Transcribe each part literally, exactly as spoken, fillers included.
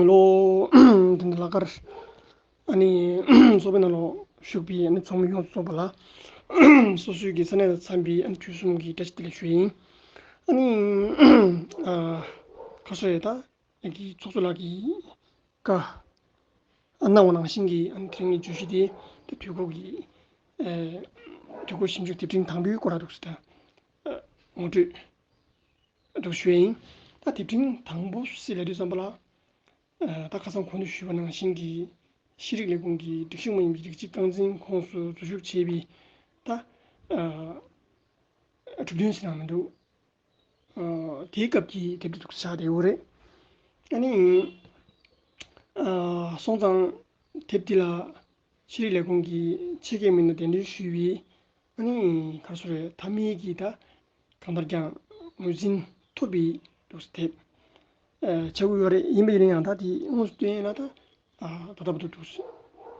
ལོ་དེ་འདྲ་ལ་ཀར་ཨ་ནི་ཚོགས་པའི་ནང་ལོགས་ཞུགས་པའི་ཨ་ནི་ཚོགས་མི་ཡོངས་སུ་རྫོགས་པ་ལ་སོ་སོའི་གི་ས་གནས་དང་འཚམས་པའི་ཨ་ནི་དུས་གསུམ་གྱི་བཀྲ་ཤིས་བདེ་ལེགས་ཞུ་ཡིན། ཨ་ནི་ཨ་ཁ་སོ་ཡ་ད་ཡ་གི་ཚོགས་གཙོ་ལགས་ཀྱིས་བཀའ་གནང་བ་ནང་བཞིན་གྱི་ཨ་ནི་དེ་རིང་གི་བརྗོད་གཞི་དེ་ད་དུས་འཁོར་གྱི་ཨ་དུས་འཁོར་ཞིབ་འཇུག་དེབ་ཐེར་དང་པོའི་སྐོར་ལ་འདུག་ཟེར་ད་ངོ་སྤྲོད་འདུག་ཞུ་ཡིན། ད་དེབ་ཐེར་དང་པོ་ཟེར་ལབ་དུས་ཙམ་པ་ལ། ཨ་ད་ཁ་སང་གོང་དུ་ཞུས་པ་ནང་བཞིན་གྱི་ཤེས་རིག་ལས་ཁུངས་ཀྱི་སྒྲིག་གཞི་མ་ཡིན་པའི་རིགས་གཅིག་རྐང་འཛིན་ཁོངས་སུ་འཛུལ་ཞུགས་བྱས་པའི་ད་ཨ་གྲུབ་དོན་ཟེར་ན་མི་འདུག་ཨ་དེའི་སྐབས་ཀྱི་དེབ་དེ་འདུག་ཆགས་བསྡད་ཡོད་རེད། ཨ་ནི་ཨ་སོང་ཙང་དེབ་འདི་ལ་ཤེས་རིག་ལས་ཁུངས་ཀྱི་ཆེད་མཁས་མི་སྣ་གདན་འདྲེན་ཞུས་པའི་ཨ་ནི་ག་རེ་ཟེར་རེད། མཐའ་མའི་གི་ད་གང་ལྟར་ཀྱང་ངོས་འཛིན་ཐོབ་པའི་འདུག་དེབ་ཨ་ཆགས་ཀྱི་ཡོད་རེད། ཡིན་པ་ཡིན་ན་ཡང་ད་དེ་དངོས་སུ་བཏོན་ཡིན་ན་ད་ཨ་ད་ལྟ་བར་དུ་འདུག་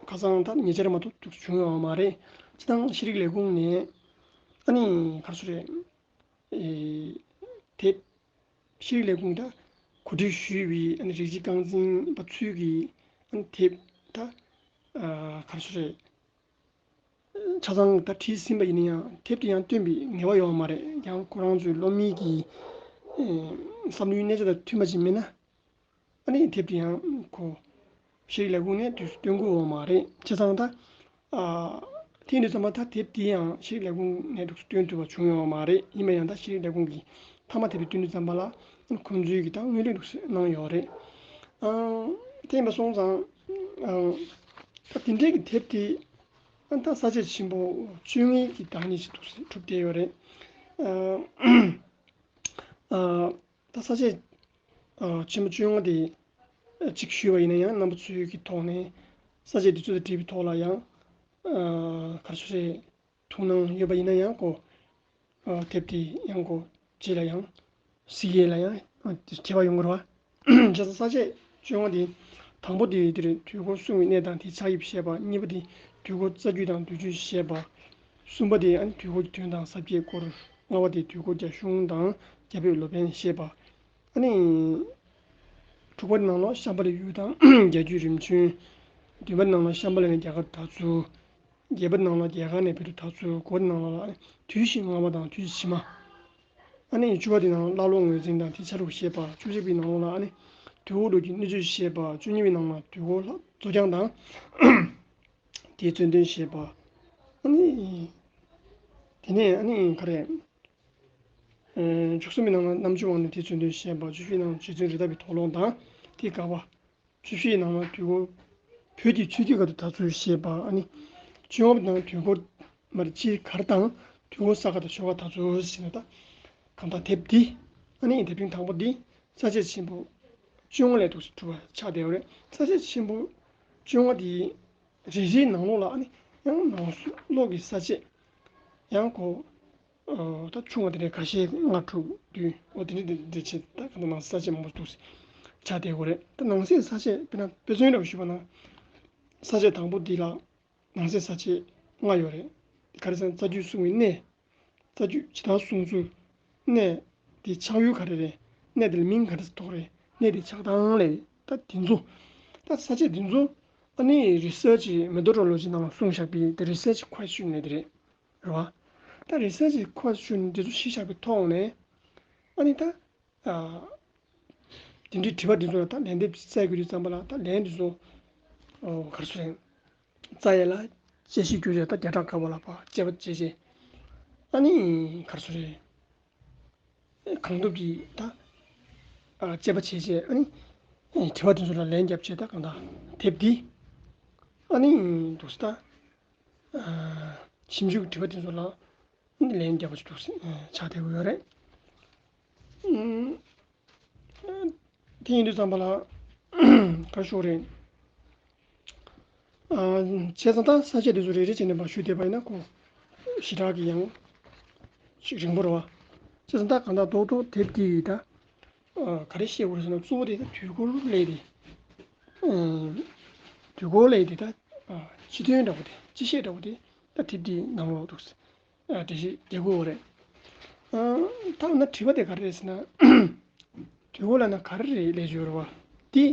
ཁ་སང་ད་ཉེ་ཆར་མ་གཏོགས་འདུག་བྱུང་ཡོད་མ་རེད། སྤྱིར་བཏང་ཤེས་རིག་ལས་ཁུངས་ནས་ཨ་ནི་ག་རེ་ཟེར་རེད། ཨེ་དེབ་ཤེས་རིག་ལས་ཁུངས་ད་གོ་སྒྲིག་ཞུས་པའི་ཨ་ནི་རིགས་གཅིག་རྐང་འཛིན་པ་ཚོས་ཀྱི་ཨ་ནི་དེབ་ད་ཨ་ག་རེ་ཟེར་རེད། ཆ་ཚང་ད་བྲིས་ཟིན་པ་ཡིན་ན་ཡང་དེབ་དེ་ཡང་བཏོན་པའི་ངེས་པ་ཡོད་མ་རེད། ཡང་ཁོ་རང་ཚོའི་སློབ་མའི་གི་ཨེ་བསམ་བློའི་གནས་ཆ་དང་མཐུན་པ་ཅིག་མིན་ན། ཨ་ནི་དེབ་དེ་ཡང་ཁོ་ཤེས་རིག་ལས་ཁུངས་ནས་དུས་སུ་སྟོན་དགོས་ཡོད་མ་རེད། བྱས་ཙང་ད་ཨ་དེ་ཡིན་དུས་ཙམ་པ་ད་དེབ་དེ་ཡང་ཤེས་རིག་ལས་ཁུངས་ནས་དུས་སུ་སྟོན་ཐུབ་པ་བྱུང་ཡོད་མ་རེད། ཡིན་པ་ཡང་ད་ཤེས་རིག་ལས་ཁུངས་ཀྱིས་མཐའ་མ་དེབ་དེ་སྟོན་དུས་ཙམ་པ་ལ་ཁོང་ཚོའི་གི་ད་དངུལ་ལེན་དུས་སུ་གནང་ཡོད་རེད། ཨ་དེ་ཡིན་པ་སོང་ཙང་ཨ་ད་དེ་འདྲའི་གི་དེབ་དེ་ཨ་ད་ས་བཅད་ཆེན་པོ་བཅོ་ལྔའི་གི་བདག་ཉིད་ཅིག་འདུག་སེ་གྲུབ་བསྡད་ཡོད་རེད། ཨ་ཨ་ད་ས་བཅད་ཨ་ཆེན་པོ་བཅོ་ལྔ་དེ་གཅིག་ཞུས་པ་ཡིན་ན་ཡང་རྣམ་པ་ཚོའི་གི་ཐོག་ནས་ས་བཅད་འདི་ཚོ་དང་འབྲེལ་བའི་ཐོག་ལ་ཡང་ཨ་ག་རེ་ཟེར་རེད། ཐུགས་སྣང་ཡོད་པ་ཡིན་ན་ཡང་ཁོ་ཨ་དེབ་དེ་ཡང་ཁོ་རྗེས་ལ་ཡང་གཟིགས་ཡས་ལ་ཡང་ཨ་དེ་ཁྱད་པར་ཡོང་གི་རེད་བ། བྱས་ཙང་ས་བཅད་བཅོ་ལྔ་དེ་དང་པོ་དེ་དེ་རེད། དུས་འཁོར་གསུངས་པའི་གནས་དང་དེའི་ཆགས་དབྱིབས་བཤད་པ། གཉིས་པ་དེ་དུས་འཁོར་རྩ་རྒྱུད་དང་དུས་རྒྱུད་བཤད་པ། གསུམ་པ་དེ་ཨ་ནི་དུས་འཁོར་གྱི་དོན་དང་ས་བཅད་སྐོར། ལྔ་པ་དེ་དུས་འཁོར་རྒྱ་གཞུང་དང་རྒྱ་བོད་ལོ་པཎ་བཤད་པ། ཨ་ནི་དྲུག་པ་དེ་ནང་ལོགས་ཤམྦྷ་ལའི་ཡུལ་དང་རྒྱ་རྒྱུད་རིམ་བྱོན། བདུན་པ་དེ་ནང་ལོགས་ཤམྦྷ་ལ་ནས་རྒྱ་གར་དུ་དར་ཚུལ། བརྒྱད་པ་དེ་ནང་ལོགས་རྒྱ་གར་ནས་བོད་དུ་དར་ཚུལ། དགུ་པ་དེ་ནང་ལོགས་ལ་ཨ་ནི་དུས་བཞི་ལྔ་པ་དང་དུས་བཞི་ཕྱི་མ། ཨ་ནི་བཅུ་པ་དེ་ནང་ཀླ་ཀློ་ངོས་འཛིན་དང་དེའི་ཆ་ལུགས་བཤད་པ། བཅུ་གཅིག་པའི་ནང་ལོགས་ལ་ཨ་ནི་དུས་འཁོར་ལུགས་ཀྱི་གནོད་བྱེད་བཤད་པ། བཅུ་གཉིས་པའི་ནང་ལ་དུས་འཁོར་ལྷ་མཚོ་རྐྱང་དང་དེའི་མཚོན་དོན་བཤད་པ། ཨ་ནི་དེ་ནས་ཨ་ནི་ག་རེ། ཨེ་བཅུ་གསུམ་པའི་ནང་ལ་རྣམ་འབྱོར་དབང་ནི་དེའི་མཚོན་དོན་བཤད་པ། བཅུ་བཞི་པའི་ནང་ལ་རྗེ་བཙུན་རི་དྭགས་པའི་དོགས་སློང་དང་དེའི་དགག་པ། བཅུ་བཞི་པའི་ནང་ལ་དུས་འཁོར་བོད་ཀྱི་ཆོས་བརྒྱུད་ཁག་ཏུ་དར་ཚུལ་བཤད་པ། ཨ་ནི་བཅོ་ལྔ་པའི་ནང་དུས་འཁོར་མར་སྤྱིར་ག་རེ་དང་དུས་འཁོར་ས་ཁ་དང་ཆོས་ཁ་དར་ཚུལ་ཟེར་ན་ད་གང་ལྟར་དེབ་འདི་ཨ་ནི་དེབ་ཐེར་དང་པོ་འདི་ས་བཅད་ཆེན་པོ་བཅོ་ལྔ་ལས་འདུག་སེ་གྲུབ་པ་ཆགས་བསྡད་ཡོད་རེད། ས་བཅད་ཆེན་པོ་བཅོ་ལྔ་འདི་རེ་རེའི་ནང་ལོགས་ལ་ཨ་ནི་ཡང་ནང་ལོགས་ཀྱི་ས་བཅད་ཡང་ཁོ་ཨ་ད་ཆུང་བ་དེ་འདྲའི་ཁ་ཤས་ལྔ་དྲུག་བདུན་འོ་དེ་འདྲ་དེ་འདྲ་བྱས་ད་གང་ལྟར་ནང་ས་བཅད་མང་པོ་འདུག་སེ་ཆགས་བསྡད་ཡོད་རེད། ད་ནང་གསེས་ས་བཅད་དཔེར་ན་དཔེ་མཚོན་འདྲ་པོ་ཞུས་པ་ན་ས་བཅད་དང་པོ་འདི་ལ་ནང་གསེས་ས་བཅད་ལྔ་ཡོད་རེད། ག་རེ་ཟེར་ན་རྩ་རྒྱུད་གསུངས་པའི་གནས། རྩ་རྒྱུད་ཇི་ལྟར་གསུངས་ཚུལ། གནས་དེ་ཆགས་ཡུལ་ག་རེ་རེད། གནས་དེ་ལ་མིང་ག་རེ་ཟེར་ཐོགས་རེད། གནས་དེ་ཆགས་སྟངས་ལས་ད་དེ་ཚོ། ད་ས་བཅད་དེ་ཚོ་ཨ་ནི་རི་སར་ཆི་མེ་ཐོ་རོ་ལོ་ཇི་ནང་ལ་གསུངས་བཞག་པའི་དེ་རི་སར་ཆི་ཁོ་ཤུ་ནས་དེ་རེད། རེད་བ། ད་རི་སར་ཆི་ཁོ་ཤུ་ནས་དེ་ཚོ་གཞི་བཞག་པའི་ཐོག་ནས་ཨ་ནི་ད། ཨ། དེ་འདྲའི་དྲི་བ་འདི་ཚོ་ལ་ད་ལན་འདེབས་བཙལ་དགོས་དུས་ཙམ་པ་ལ་ད་ལན་འདི་ཚོ་ཨོ་ག་རེ་ཟེར་རེད། བཙལ་ཡས་ལ་དཔྱད་གཞི་བསྒྱུར་ཡས་ད་བརྒྱ་ཕྲག་ག་བ་ལ་ཕར་དཔྱད་པ་བྱས་བྱས། ཨ་ནི་ག་རེ་ཟེར་རེད། གང་ཐུབ་ཀྱིས་ད་ཨ་དཔྱད་པ་བྱས་བྱས་ཨ་ནི་དྲི་བ་འདི་ཚོ་ལ་ལན་བརྒྱབ་བྱས་ད་གང་ལྟར་དེབ་འདི་ཨ་ནི་འདུག་སེ་ད་ཨ་ཞིབ་འཇུག་དྲི་བ་འདི་ཚོ་ལ་ཨ་ནི་ལན་བརྒྱབ་པ་ཞིག་འདུག་སེ་ཆགས་བསྡད་ཀྱི་ཡོད་རེད། ཨ། དེ་ཡིན་དུས་ཙམ་པ་ལ་ག་རེ་ཞུ་དགོས་རེད། ཨ། བྱས་ཙང་ད་ས་བཅད་དེ་ཚོ་རེ་རེ་བྱས་ནས་མར་ཞུས་བསྡད་པ་ཡིན་ན་ཁོ་ཞེ་དྲག་གི་ཡང་ཅིག་རིང་པོ་རེད་བ། བྱས་ཙང་ད་གང་ལྟར་རྡོག་རྡོག་དེབ་དེ་ཡི་ད་ཨ་ག་རེ་བཤད་དགོས་རེད་ཟེར་ན་གཙོ་བོ་དེ་ད་དུས་འཁོར་ལས་དེ། ཨ། དུས་འཁོར་ལས་དེ་ད་ཨ་སྤྱི་དོན་འདྲ་པོ་དེ་སྤྱི་བཤད་འདྲ་པོ་དེ་ད་དེབ་དེའི་ནང་ལོགས་འདུག་སེ། ཨ་དེ་བཞིན་རྒྱལ་པོ་རེད། ཨ་ད་ན་དྲི་བ་དེ་ག་རེ་རེད་ཟེར་ན། དུས་འཁོར་ལབ་ན་ག་རེ་རེད་ལས་སྦྱོར་བ་དེ།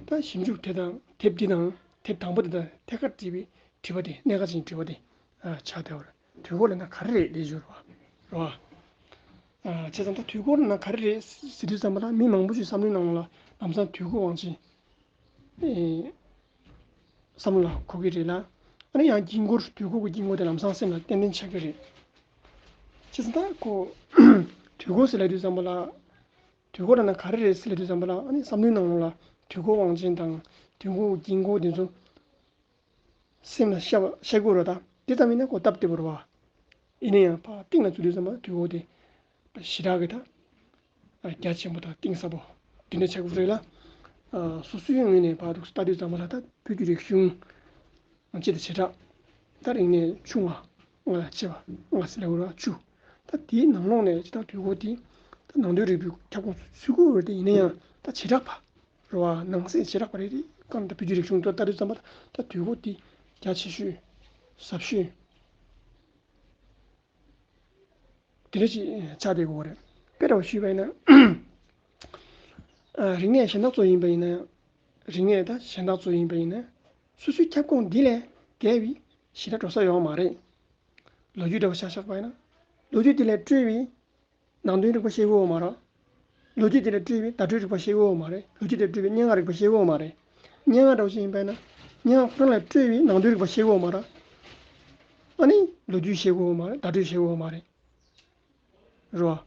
ད་ཞིབ་འཇུག་དེ་དང་དེབ་འདི་དང་དེབ་དང་པོ་དེ་དང་ཐད་ཀར་འབྲེལ་བའི་དྲི་བ་དེ། གནད་འགག་ཅན་གྱི་དྲི་བ་དེ་ཨ་ཆགས་བསྡད་པ་རེད། དུས་འཁོར་ལབ་ན་ག་རེ་རེད་ལབ་ཞོར་བ་རེད་བ། ཨ་བྱས་ཙང་ད་དུས་འཁོར་ལབ་ན་ག་རེ་རེད་ཟེར་དུས་ཙམ་པ་ལ། མི་མང་པོ་ཞིག་བསམ་བློའི་ནང་ལ་ལམ་སང་དུས་འཁོར་དབང་ཆེན་ཨེ་བསམ་བློ་ལ་འཁོར་གྱི་རེད་ལ། ཨ་ནི་ཡང་དཀྱིལ་འཁོར། དུས་འཁོར་གྱི་དཀྱིལ་འཁོར་དེ་ལམ་སང་སེམས་ལ་ཏན་ཏན་ཆགས་ཀྱི་རེད། བྱས་ཙང་ད་ཁོ་དུས་འཁོར་ཟེར་ལབ་དུས་ཙམ་པ་ལ། དུས་འཁོར་ལབ་ན་ག་རེ་རེད་ཟེར་ལབ་དུས་ཙམ་པ་ལ། ཨ་ནི་བསམ་བློའི་ནང་ལོགས་ལ་དུས་འཁོར་དབང་ཆེན་དང་དུས་འཁོར་དཀྱིལ་འཁོར་དེ་ཚོ་སེམས་ལ་ཤར་བ་ཤར་དགོས་རེད། ད་དེ་ཙམ་ཡིན་ན་ཁོ་སྟབས་བདེ་པོ་རེད་བ། ཡིན་ན་ཡང་ཕར་སྟེང་ལ་ཚུད་དུས་ཙམ་པ་དུས་འཁོར་དེ་ཞེ་དྲག་གི་ད་རྒྱ་ཆེན་པོ་དང་གཏིང་ཟབ་པོ་དེ་འདྲ་ཆགས་ཀྱི་རེད་ལ། སོ་སོའི་ངོས་ནས་ཕར་ལྟ་དུས་ཙམ་པ་ལ་ད་བོད་ཀྱི་རིག་གཞུང་སྤྱི་དང་བྱེ་བྲག་ད་རིག་གནས་ཆུང་བ་ལྔ་ལ་ཕྱེ་བ། ལྔ་ཟེར་ལབ་དགོས་རེད་བ། བཅུ། ད་དེའི་ནང་ལོགས་ནས་སྤྱིར་བཏང་དུས་འཁོར་དེ་ད་ནང་དོན་རིག་པའི་ཁྱབ་ཁོངས་སུ་ཚུད་ཀྱི་ཡོད་རེད། དེ་ཡིན་ན་ཡང་ད་བྱེ་བྲག་པ་རེད་བ། ནང་གསེས་བྱེ་བྲག་པ་རེད། དེ་གང་ལྟར་བོད་ཀྱི་རིག་གཞུང་ཐོག་ལྟ་དུས་ཙམ་པ་ད་དུས་འཁོར་དེ་རྒྱ་ཆེ་ཤོས་ཟབ་ཤོས་དེ་འདྲ་ཅིག་ཆགས་བསྡད་ཀྱི་ཡོད་རེད། དཔེ་འདྲ་བོ་ཞུས་པ་ཡིན་ན། ཨ། རིག་གནས་གཞན་དག་ཚོ་ཡིན་པ་ཡིན་ན། རིག་གནས་ད་གཞན་དག་ཚོ་ཡིན་པ་ཡིན་ན། སོ་སོའི་ཁྱབ་ཁོངས་འདི་ལས་འདས་པའི་ཞེ་དྲག་འགྲོ་ས་ཡོད་མ་རེད། ལོ་རྒྱུས་འདྲ་བོ་ཆ་བཞག་པ་ཡིན་ན། ལོ་རྒྱུས་དེ་ལས་སྤྲོས་པའི་ནང་དོན་རིག་པ་ཤེས་ཀྱི་ཡོད་མ་རེད། ལོ་རྒྱུས་དེ་ལས་སྤྲོས་པའི་བརྡ་སྤྲོད་རིག་པ་ཤེས་ཀྱི་ཡོད་མ་རེད། ལོ་རྒྱུས་དེ་ལས་སྤྲོས་པའི་སྙན་ངག་རིག་པ་ཤེས་ཀྱི་ཡོད་མ་རེད། སྙན་ངག་འདྲ་བོ་ཞིག་ཡིན་པ་ཡིན་ན། སྙན་ངག་ཁོ་རང་ལས་སྤྲོས་པའི་ནང་དོན་རིག་པ་ཤེས་ཀྱི་ཡོད་མ་རེད། ཨ་ནི་ལོ་རྒྱུས་ཤེས་ཀྱི་ཡོད་མ་རེད། བརྡ་སྤྲོད་ཤེས་ཀྱི་ཡོད་མ་རེད། རེད་བ།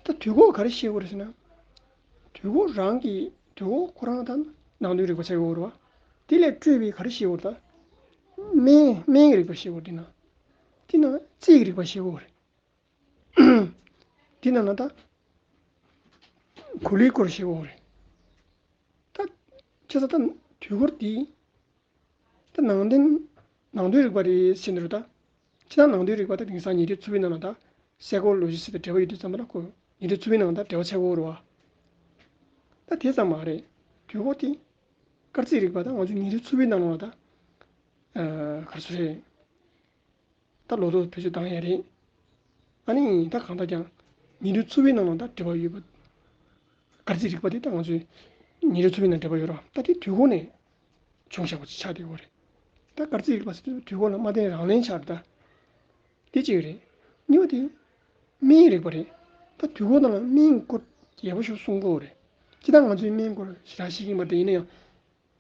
ད་དུས་འཁོར་ག་རེ་ཤེས་དགོས་རེད་ཟེར་ན། དུས་འཁོར་རང་གི་དུས་འཁོར་ཁོ་རང་ད་ནང་དོན་རིག་པ་ཆགས་ཡོད་རེད་བ། དེ་ལས་སྤྲོས་པའི་ག་རེ་ཤེས་དགོས་རེད་ད། སྨན་སྨན་གྱི་རིག་པ་ཤེས་དགོས་རེད། དེ་ན་དེ་ན་རྩིས་ཀྱི་རིག་པ་ཤེས་དགོས་རེད། དེ་ན་ན་ད་གོ་ལའི་སྐོར་ཤེས་དགོས་རེད། ད་ཁྱེད་ཚོ་ད་དུས་འཁོར་དེ། ད་ནང་དོན། ནང་དོན་རིག་པ་རེད་ཟེར་ནས་རེད་ད། ཁྱེད་རང་ནང་དོན་རིག་པ་ད་དེང་སང་ཉིན་རེའི་འཚོ་བའི་ནང་ལ་ད་སའི་ཀོ་ལོ་ཇི་ཟེར་ཏེ་འབྲེལ་བ་ཡོད་དུས་ཙམ་པ་ལ་ཁོ་ཉིན་རེའི་འཚོ་བའི་ནང་ད་འབྲེལ་བ་ཆགས་ཀྱི་ཡོད་རེད་བ། ད་དེ་ཙམ་མ་རེད། དུས་འཁོར་དེ་སྐར་རྩིས་རིག་པ་ད་ང་ཚོ་ཉིན་རེའི་འཚོ་བའི་ནང་ལ་ད་ཨ་ག་རེ་ཟེར་རེད། ད་ལོ་ཐོ་བེད་སྤྱོད་བཏང་ཡ་རེད། ཨ་ནི་ད་གང་ལྟར་ཀྱང་ཉིན་རེའི་འཚོ་བའི་ནང་ལ་ད་འབྲེལ་བ་ཡོད་པ། སྐར་རྩིས་རིག་པ་དེ་ད་ང་ཚོའི་ཉིན་རེའི་འཚོ་བའི་ནང་འབྲེལ་བ་ཡོད་རེད་བ། ད་དེ་དུས་འཁོར་ནས་བྱུང་བཞག་པ་ཅིག་ཆགས་བསྡད་ཡོད་རེད། ད་སྐར་རྩིས་རིག་པ་ཟེར་དུས་དུས་འཁོར་ལ་མ་བརྟེན་རང་ལེན་ཆགས་རེད་ད། དེ་གཅིག་རེད། གཉིས་པ་དེ་སྨན་རིག་པ་རེད། ད་དུས་འཁོར་ནང་ལ་སྨན་སྐོར་རྒྱས་པོ་ཞིག་གསུང་གི་ཡོད་རེད། སྤྱིར་བཏང་ང་ཚོའི་སྨན་སྐོར་ཞེ་དྲག་ཤེས་ཀྱི་མ་རེད། ཡིན་ན་ཡང་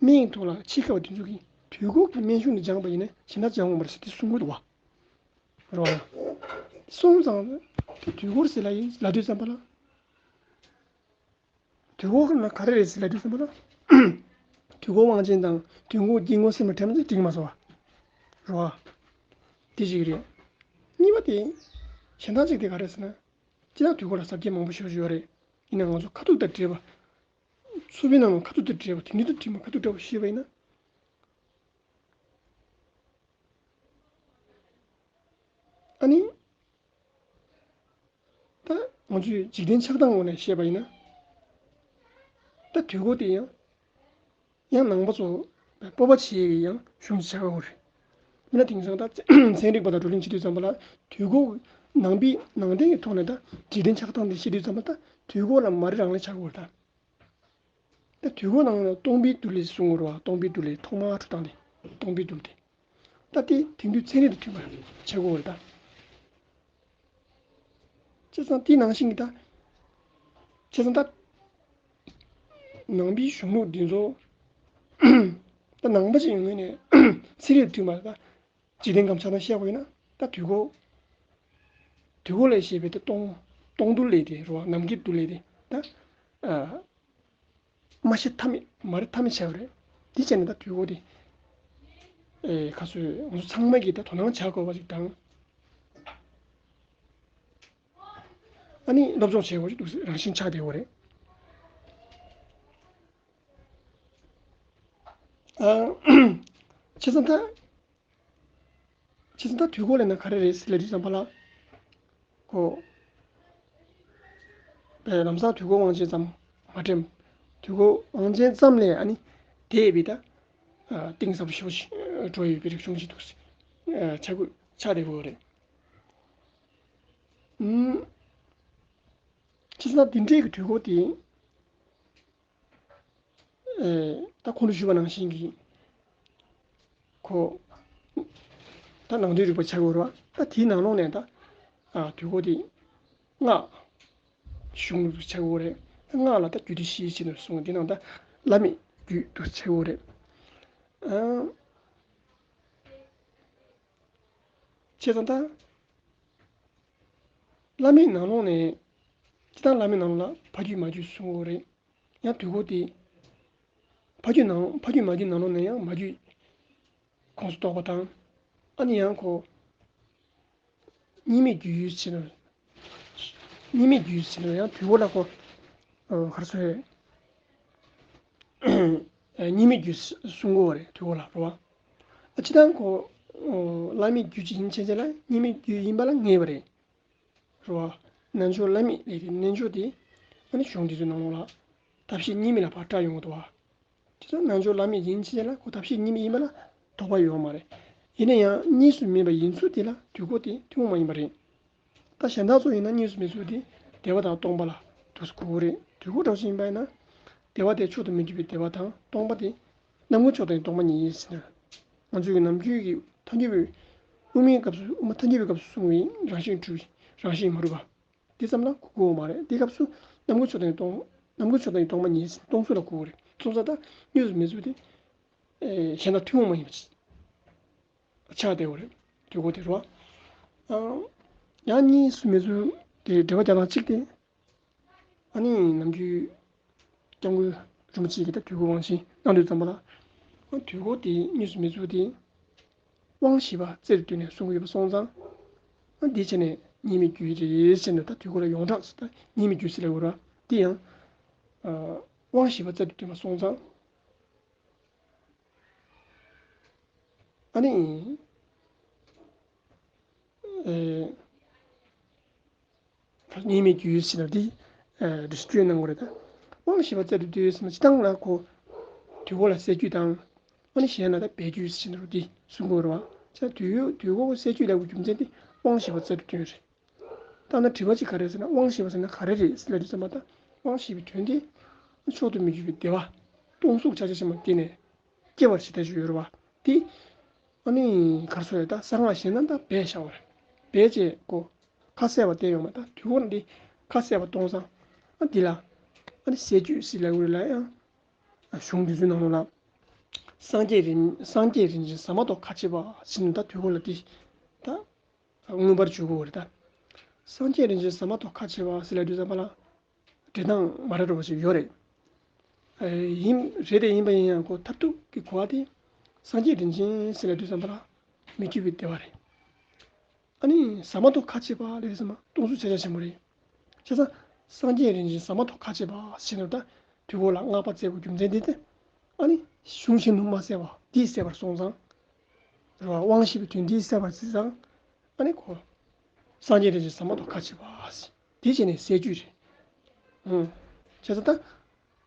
སྨན་ཐོག་ལ་ཆེད་མཁས་པ་དེ་ཚོ་གིས་དུས་འཁོར་གྱི་སྨན་གཞུང་དེ་སྦྱངས་པ་ཡིན་ན་གཞན་དག་སྦྱང་འོང་མ་རེད་ཟེར་དེ་གསུང་གི་འདུག་བ། རེད་བ། སོང་ཙང་དུས་འཁོར་ཟེར་ལབ་ཡིན་ལབ་དུས་ཙམ་པ་ལ། དུས་འཁོར་ལབ་ན་ག་རེ་རེད་ཟེར་ལབ་དུས་ཙམ་པ་ལ། དུས་འཁོར་དབང་ཆེན་དང་དུས་འཁོར་དཀྱིལ་འཁོར་སེམས་ལ་དྲན་པ་ཚོ་འགྲིག་མ་སོང་བ། རེད་བ། དེ་གཅིག་རེད། གཉིས་པ་དེ། གཞན་དག་ཅིག་དེ་ག་རེ་ཟེར་ན། སྤྱིར་བཏང་དུས་འཁོར་ལ་ཟབ་རྒྱས་མང་པོ་ཞེ་པོ་ཅིག་ཡོད་རེད། ཡིན་ནའང་ང་ཚོ་ཁ་ཐུག་དང་འབྲེལ་བ། འཚོ་བའི་ནང་ལ་ཁ་ཐུག་དང་འབྲེལ་བ་དེ་འདྲ་དང་དྲི་མ་ཁ་ཐུག་འདྲ་བོ་ཤེས་པ་ཡིན་ན། ཨ་ནི། ད་ང་ཚོས་འཇིག་རྟེན་ཆགས་སྟངས་ངོས་ནས་བཤད་པ་ཡིན་ན། ད་དུས་འཁོར་དེ་ཡང་། ཡང་ནང་པ་ཚོ་སྤོབས་པ་བྱེད་ཡག་གི་ཡང་གཞུང་ཆགས་ཡོད་རེད། མིན་ན་དེང་སང་ད་ཚན་རིག་པ་དང་བགྲོ་གླེང་བྱེད་དུས་ཙམ་པ་ལ་དུས་འཁོར་ནང་པའི་ནང་བསྟན་གྱི་ཐོག་ནས་ད་འཇིག་རྟེན་ཆགས་སྟངས་དེ་བཤད་དུས་ཙམ་པ་ད་དུས་འཁོར་ལ་མ་རེད་རང་ལས་ཆགས་ཡོད་རེད་ད། ད་དུས་འཁོར་ནང་ལ་སྟོང་པའི་འདུལ་ལས་གསུང་གི་རེད་བ། སྟོང་པའི་འདུལ་ལས་ཐོག་མར་འཁྲུངས་སྟངས་དེ་སྟོང་པའི་འདུལ་དེ། ད་དེ་དེང་དུས་ཚན་རིག་དང་མཐུན་པ་ཆགས་ཀྱི་ཡོད་རེད་ད། བྱས་ཙང་དེ་ནང་བཞིན་གྱི་ད། བྱས་ཙང་ད། ནང་པའི་གཞུང་ལུགས་འདི་ཚོ། ད་ནང་པ་ཅིག་ཡིན་ངོས་ནས་ཚན་རིག་དང་མཐུན་པ་ད། འཇིག་རྟེན་ཁམས་ཆགས་སྟངས་བཤད་པ་ཡིན་ན་ད་དུས་འཁོར། དུས་འཁོར་ལས་བཤད་པའི་ད་སྟོང་སྟོང་འདུལ་ལས་དེ་རེད་བ། ནམ་མཁའི་འདུལ་ལས་དེ་ད། ཨ། མ་བཤད་ཐབས་མེད་མ་རེད། ཐབས་མེད་ཆགས་པ་རེད། དེ་བྱས་ནས་ད་དུས་འཁོར་དེ། ཨེ་ག་ཚོད་ང་ཚོ་ཚང་མ་གིས་ད་དོ་སྣང་བྱ་དགོས་པ་ཞིག་དང་། ཨ་ནི་སློབ་སྦྱོང་བྱེད་དགོས་ཞིག་འདུག་ཟེར་རང་བཞིན་ཆགས་བསྡད་ཡོད་རེད། ཨ། བྱས་ཙང་ད། བྱས་ཙང་ད་དུས་འཁོར་ལབ་ན་ག་རེ་རེད་ཟེར་ལབ་དུས་ཙམ་པ་ལ། ཁོ། པའི་ལམ་སང་དུས་འཁོར་དབང་ཆེན་ཙམ་མ་དྲན། དུས་འཁོར་དབང་ཆེན་ཙམ་ལས་ཨ་ནི་དེ་ཡི་བི་ད། ཨ། གཏིང་ཟབ་པོ་ཞེ་པོ་ཞིག་འགྲོ་ཡོད་པའི་རིག་གཞུང་ཞིག་འདུག་ཟེར། ཨ། ཆགས་ཀྱི་ཆགས་བསྡད་ཡོད་རེད། ཨུམ། བྱས་ཙང་འདི་འདྲའི་གི་དུས་འཁོར་དེ། ཨེ་ད་གོང་དུ་ཞུས་པ་ནང་བཞིན་གྱི་ཁོ་ད་ནང་དོན་རིག་པ་ཆགས་ཡོད་རེད་བ། ད་དེའི་ནང་ལོགས་ནས་ད་ཨ་དུས་འཁོར་དེ་སྔགས་གཞུང་དུ་ཆགས་ཡོད་རེད། ད་སྔགས་ལ་ད་རྒྱུད་སྡེ་བཞི་ཡི་ཆེད་དུ་གསུངས། དེ་ནང་ད་བླ་མེད་རྒྱུད་དུ་ཆགས་ཡོད་རེད། ཨ་བྱས་ཙང་ད་བླ་མེད་ནང་ལོགས་ནས་སྤྱིར་བཏང་བླ་མེད་ནང་ལོགས་ལ་ཕ་རྒྱུད་མ་རྒྱུད་གསུང་གི་ཡོད་རེད། ཡང་དུས་འཁོར་དེ་ཕ་རྒྱུད་ནང་ཕ་རྒྱུད་མ་རྒྱུད་ནང་ལོགས་ནས་ཡང་མ་རྒྱུད་ཁོངས་སུ་གཏོགས་པ་དང་། ཨ་ནི་ཡང་ཁོ་གཉིས་མེད་རྒྱུད་ཡུལ་ཟེར་ནས། གཉིས་མེད་རྒྱུད་ཟེར་ནས་ཡང་དུས་འཁོར་ལ་ཁོ་ཨ་ག་རེ་ཟེར། ཨ་གཉིས་མེད་རྒྱུད་གསུང་གི་ཡོད་རེད་དུས་འཁོར་ལ་རེད་བ། ཨ་སྤྱིར་བཏང་ཁོ་ཨ་བླ་མེད་རྒྱུད་ཅིག་ཡིན་ཕྱིན་ཆད་ལ་གཉིས་མེད་རྒྱུད་ཡིན་པ་ལ་ངེས་པ་རེད། རེད་བ། རྣལ་འབྱོར་བླ་མེད་ལས་ཀྱི་རྣལ་འབྱོར་དེ་ཨ་ནི་གཞུང་འདི་ཚོའི་ནང་ལོགས་ལ་ཐབས་ཤེས་གཉིས་མེད་ལ་ཕར་བཀྲལ་ཡོང་གི་འདུག་བ། དེ་ཚོ་རྣལ་འབྱོར་བླ་མེད་ཡིན་ཕྱིན་ཆད་ལ་ཁོ་ཐབས་ཤེས་གཉིས་མེད་ཡིན་པ་ལ་དོགས་པ་ཡོད་མ་རེད། ཡིན་ན་ཡང་གཉིས་སུ་མེད་པ་ཡིན་ཚུལ་དེ་ལ་དུས་འཁོར་དེ་ཐུན་མོང་མ་ཡིན་པ་རེད། ད་གཞན་དག་ཚོ་ཡིན་ན་གཉིས་སུ་མེད་ཚུལ་དེ་བདེ་བ་དང་སྟོང་པ་ལ་འདུག་སེ་གོ་གི་རེད། དུས་འཁོར་འདྲ་བོ་ཞིག་ཡིན་པ་ཡིན་ན་བདེ་བ་དེ་མཆོག་ཏུ་མི་འགྱུར་བའི་བདེ་བ་དང་སྟོང་པ་དེ་རྣམ་ཀུན་མཆོག་དང་སྟོང་པ་ཉིད་ཡིན་ཟེར། ང་ཚོའི་གི་ནམ་རྒྱུན་གྱི་ཐལ་འགྱུར་བའི་དབུ་མའི་སྐབས་སུ་དབུ་མ་ཐལ་འགྱུར་བའི་སྐབས་སུ་གསུངས་པའི་རང་བཞིན་གྲུབ་པའི་རང་བཞིན་མ་གྲུབ་པ་དེ་ཙམ་ལ་གོ་གི་ཡོད་མ་རེད། དེ་སྐབས་སུ་རྣམ་ཀུན་མཆོག་དང་སྟོང་རྣམ་ཀུན་མཆོག་དང་སྟོང་པ་ཉིད་ཟེར་སྟོང་གཟུགས་ལ་གོ་གི་རེད། སོང་ཙང་ད་གཉིས་སུ་མེད་ཚུལ་དེ་ཨེ་གཞན་དང་ཐུན་མོང་མ་ཡིན་པ་ཆགས་བསྡད་ཡོད་རེད། དུས་འཁོར་དེ་རེད་བ། ཨ་ཡང་གཉིས་སུ་མེད་ཚུལ་དེ་འགྲེལ་པ་རྒྱག་སྟངས་གཅིག་དེ། ཨ་ནི་ནམ་རྒྱུན་སྐྱབས་མགོན་རིན་པོ་ཆེ་གིས་ད་དུས་འཁོར་དབང་བཞི་གནང་དུས་ཙམ་པ་ལ། ཨ་དུས་འཁོར་དེ་གཉིས་སུ་མེད་ཚུལ་དེ་དབང་བཞི་པ་རྩལ་དུ་བཏོན་ནས་གསུང་གི་ཡོད་པ་སོང་ཙང་། ཨ་འདི་བྱས་ནས་གཉིས་མེད་རྒྱུད་རེད་ཟེར་ནས་ད་དུས་འཁོར་ལ་ཡོངས་གྲགས་སུ་ད་གཉིས་མེད་རྒྱུད་ཟེར་ལབ་ཡོད་རེད་བ། དེ་ཡང་ཨ་དབང་བཞི་པ་རྩལ་དུ་བཏོན་པ་སོང་ཙང་། ཨ་ནི། ཨེ། གཉིས་མེད་རྒྱུད་ཟེར་ན་འདི། ཨེ་རེ་ཞིག་བརྗོད་གནང་དགོས་རེད་ད། དབང་བཞི་པ་རྩལ་དུ་བཏོན་ཟེར་ན་སྤྱིར་བཏང་ལ་ཁོ། དུས་འཁོར་ལ་སྲད་རྒྱུད་དང་། ཨ་ནི་གཞན་ལ་ད་སྦས་རྒྱུད་ཟེར་ན་འདི་གསུང་དགོས་རེད་བ། ཅེས་དུས་དུས་འཁོར་སྲད་རྒྱུད་ལབ་པའི་རྒྱུ་མཚན་དེ་དབང་བཞི་པ་རྩལ་དུ་བཏོན་རེད། ད་ནི་དྲི་བ་གཅིག་ག་རེ་ཟེར་ན་དབང་བཞི་པ་ཟེར་ན་ག་རེ་རེད་ཟེར་ལབ་དུས་ཙམ་པ་ད་དབང་བཞི་པའི་དོན་དེ་མཆོག་ཏུ་མི་འགྱུར་བའི་བདེ་བ་སྟོང་གཟུགས་ཆ་ཆ་ཞིག་མ་དེ་ནས་སྐྱེ་བར་བྱེད་དེ་ཞུ་ཡོད་རེད་བ། དེ་ཨ་ནི་ག་རེ་ཟེར་ད་གསང་སྔགས་གཞན་ན་ད་སྦས་བཞག་པ་རེད། སྦས་བྱས་ཀོ་ཁ་གསལ་བ་བསྟན་ཡོང་བ་ད་དུས་འཁོར་འདི་ཁ་གསལ་བ་གཏོང་ས་ཨ་འདི་ལ་ཨ་ནི་སྲད་རྒྱུད་ཟེར་ལབ་ཡོད་རེད་ལ་ཡང་གཞུང་འདི་ཚོའི་ནང་ལོགས་ལ་སངས་རྒྱས་རིན་སངས་རྒྱས་རིན་ཆེན་ཟ་མ་ཏོག་ཁ་ཕྱེ་བ་ཟེར་ནས་ད་དུས་འཁོར་ལ་དེ་ད། མངོན་པར་བརྗོད་དགོས་པ་རེད་ད། སངས་རྒྱས་རིན་ཆེན་ཟ་མ་ཏོག་ཁ་ཕྱེ་བ་ཟེར་ལབ་དུས་ཙམ་པ་ལ། འགྲེལ་སྟངས་མ་འདྲ་འདྲ་བ་ཞིག་ཡོད་རེད། ཨེ་ཡིན་རེད་དེ་ཡིན་པ་ཡིན་ཡང་ཁོ་མཐར་ཐུག་གི་གོ་བ་དེ། སངས་རྒྱས་རིན་ཆེན་ཟེར་ལབ་དུས་ཙམ་པ་ལ། མི་བསྐྱོད་པའི་བདེ་བ་རེད། ཨ་ནི་ཟ་མ་ཏོག་ཁ་ཕྱེ་བ་ལབ་དུས་ཙམ་པ་སྟོང་གཟུགས་ཆ་ཆ་ཆེན་པོ་རེད། བྱས་ཙང་། སངས་རྒྱས་རིན་ཆེན་ཟ་མ་ཏོག་ཁ་ཕྱེ་བ་ཟེར་ནས་ད། དུས་འཁོར་ལ་བསྔགས་པ་བསྩལ་བའི་རྒྱུ་མཚན་དེ་སྟེ། ཨ་ནི། གཞུང་གཞན་དུ་མ་གསལ་བ་འདིས་གསལ་བར་སོང་ཙང་། རེད་བ། དབང་བཞི་པའི་དོན་འདིས་གསལ་བར་བྱས་ཙང་། ཨ་ནི་གོ། སངས་རྒྱས་རིན་ཆེན་ཟ་མ་ཏོག་ཁ་ཕྱེ་བ། དེ་བྱས་ནས་སྲད་རྒྱུད་རེད། ཨང་། བྱས་ཙང་ད།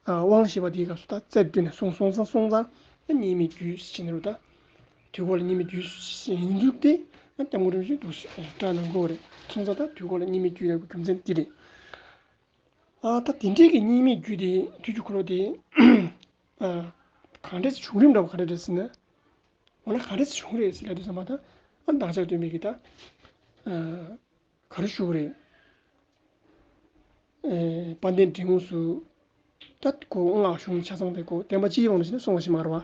ཨ་དབང་བཞི་པ་དེའི་སྐབས་སུ་ད་རྩལ་དུ་བཏོན་ནས་གསུངས་སོང་ཙང་སོང་ཙང་། ཨ་གཉིས་མེད་རྒྱུད་ཟེར་ནས་རུ་ད། དུས་འཁོར་ལ་གཉིས་མེད་རྒྱུད་ཡིན་ཚུལ་དེ། ཨ་སྐྱབས་མགོན་རིན་པོ་ཆེས་འདུག་སེ་བཀྲལ་གནང་དགོས་རེད། སོང་ཙང་ད་དུས་འཁོར་ལ་གཉིས་མེད་རྒྱུད་ལབ་པའི་རྒྱུ་མཚན་དེ་རེད། ཨ་ད་དེ་འདྲའི་གི་གཉིས་མེད་རྒྱུད་དེ་དུས་ཀྱི་འཁོར་ལོ་དེ་ཨ་གང་འདྲ་བྱུང་རིམ་འདྲ་བ་ག་འདྲ་རེད་ཟེར་ན། འོ་ན་གང་འདྲ་བྱུང་རེད་ཟེར་ལབ་དུས་ཙམ་པ་ད་ཨ་བདག་ཅག་སྟོན་པའི་གི་ད་ཨ་ག་རེ་ཞུ་དགོས་རེད། ཨེ་དཔལ་ལྡན་འབྲི་གུང་སུ་ད་ཁོ་སྔགས་གཞུང་ཆ་ཚང་དེ་ཁོ་བསྟན་པ་སྤྱིའི་དབང་དུ་བྱས་ནས་གསུངས་པ་ཞིག་མ་རེད་བ།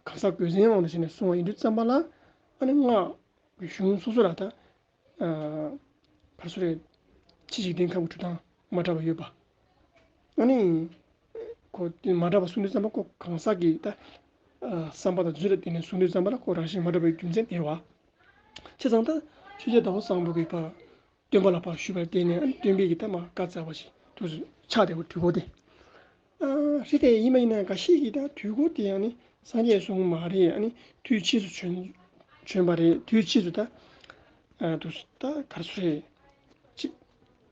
གང་ཟག་དགོས་འཛིན་དབང་དུ་བྱས་ནས་གསུངས་པ་ཡིན་དུས་ཙམ་པ་ལ་ཨ་ནི་སྔགས། གཞུང་སོ་སོ་ལ་ད། ཨ་ག་རེ་ཟེར་རེད། ཕྱི་འཇིག་རྟེན་ཁམས་ཀྱི་གྲུབ་སྟངས་མ་འདྲ་བ་ཡོད་པ། ཨ་ནི། ཁོ་དེ་མ་འདྲ་བ་གསུངས་དུས་ཙམ་པ་ཁོ་གང་ཟག་གི་ད། ཨ་བསམ་པ་དང་རྒྱུད་ལ་བརྟེན་ནས་གསུངས་དུས་ཙམ་པ་ལ་ཁོ་རང་བཞིན་མ་འདྲ་བའི་རྒྱུ་མཚན་དེ་རེད་བ། བྱས་ཙང་ད་ཆོས་རྒྱལ་ཟླ་བ་བཟང་པོ་གིས་ཕར། སྟོན་པ་ལ་ཕར་ཞུས་པར་བརྟེན་ནས་སྟོན་པའི་གི་ཐ་མ་བཀའ་སྩལ་བ་ཞིག་ཏུ་ཆགས་བསྡད་པ་དུས་འཁོར་དེ། ཨ་རེད་དེ་ཡིན་པ་ཡིན་ན་འགའ་ཤས་ཀྱིས་ད་དུས་འཁོར་དེ་ཡང་ནི་སངས་རྒྱས་གསུངས་མ་རེད། ཨ་ནི་དུས་ཕྱིས་སུ་བྱོན་བྱོན་པ་རེད། དུས་ཕྱིས་སུ་ད་ཨ་དུ་ད་ག་རེ་ཟེར་རེད། ཅིག་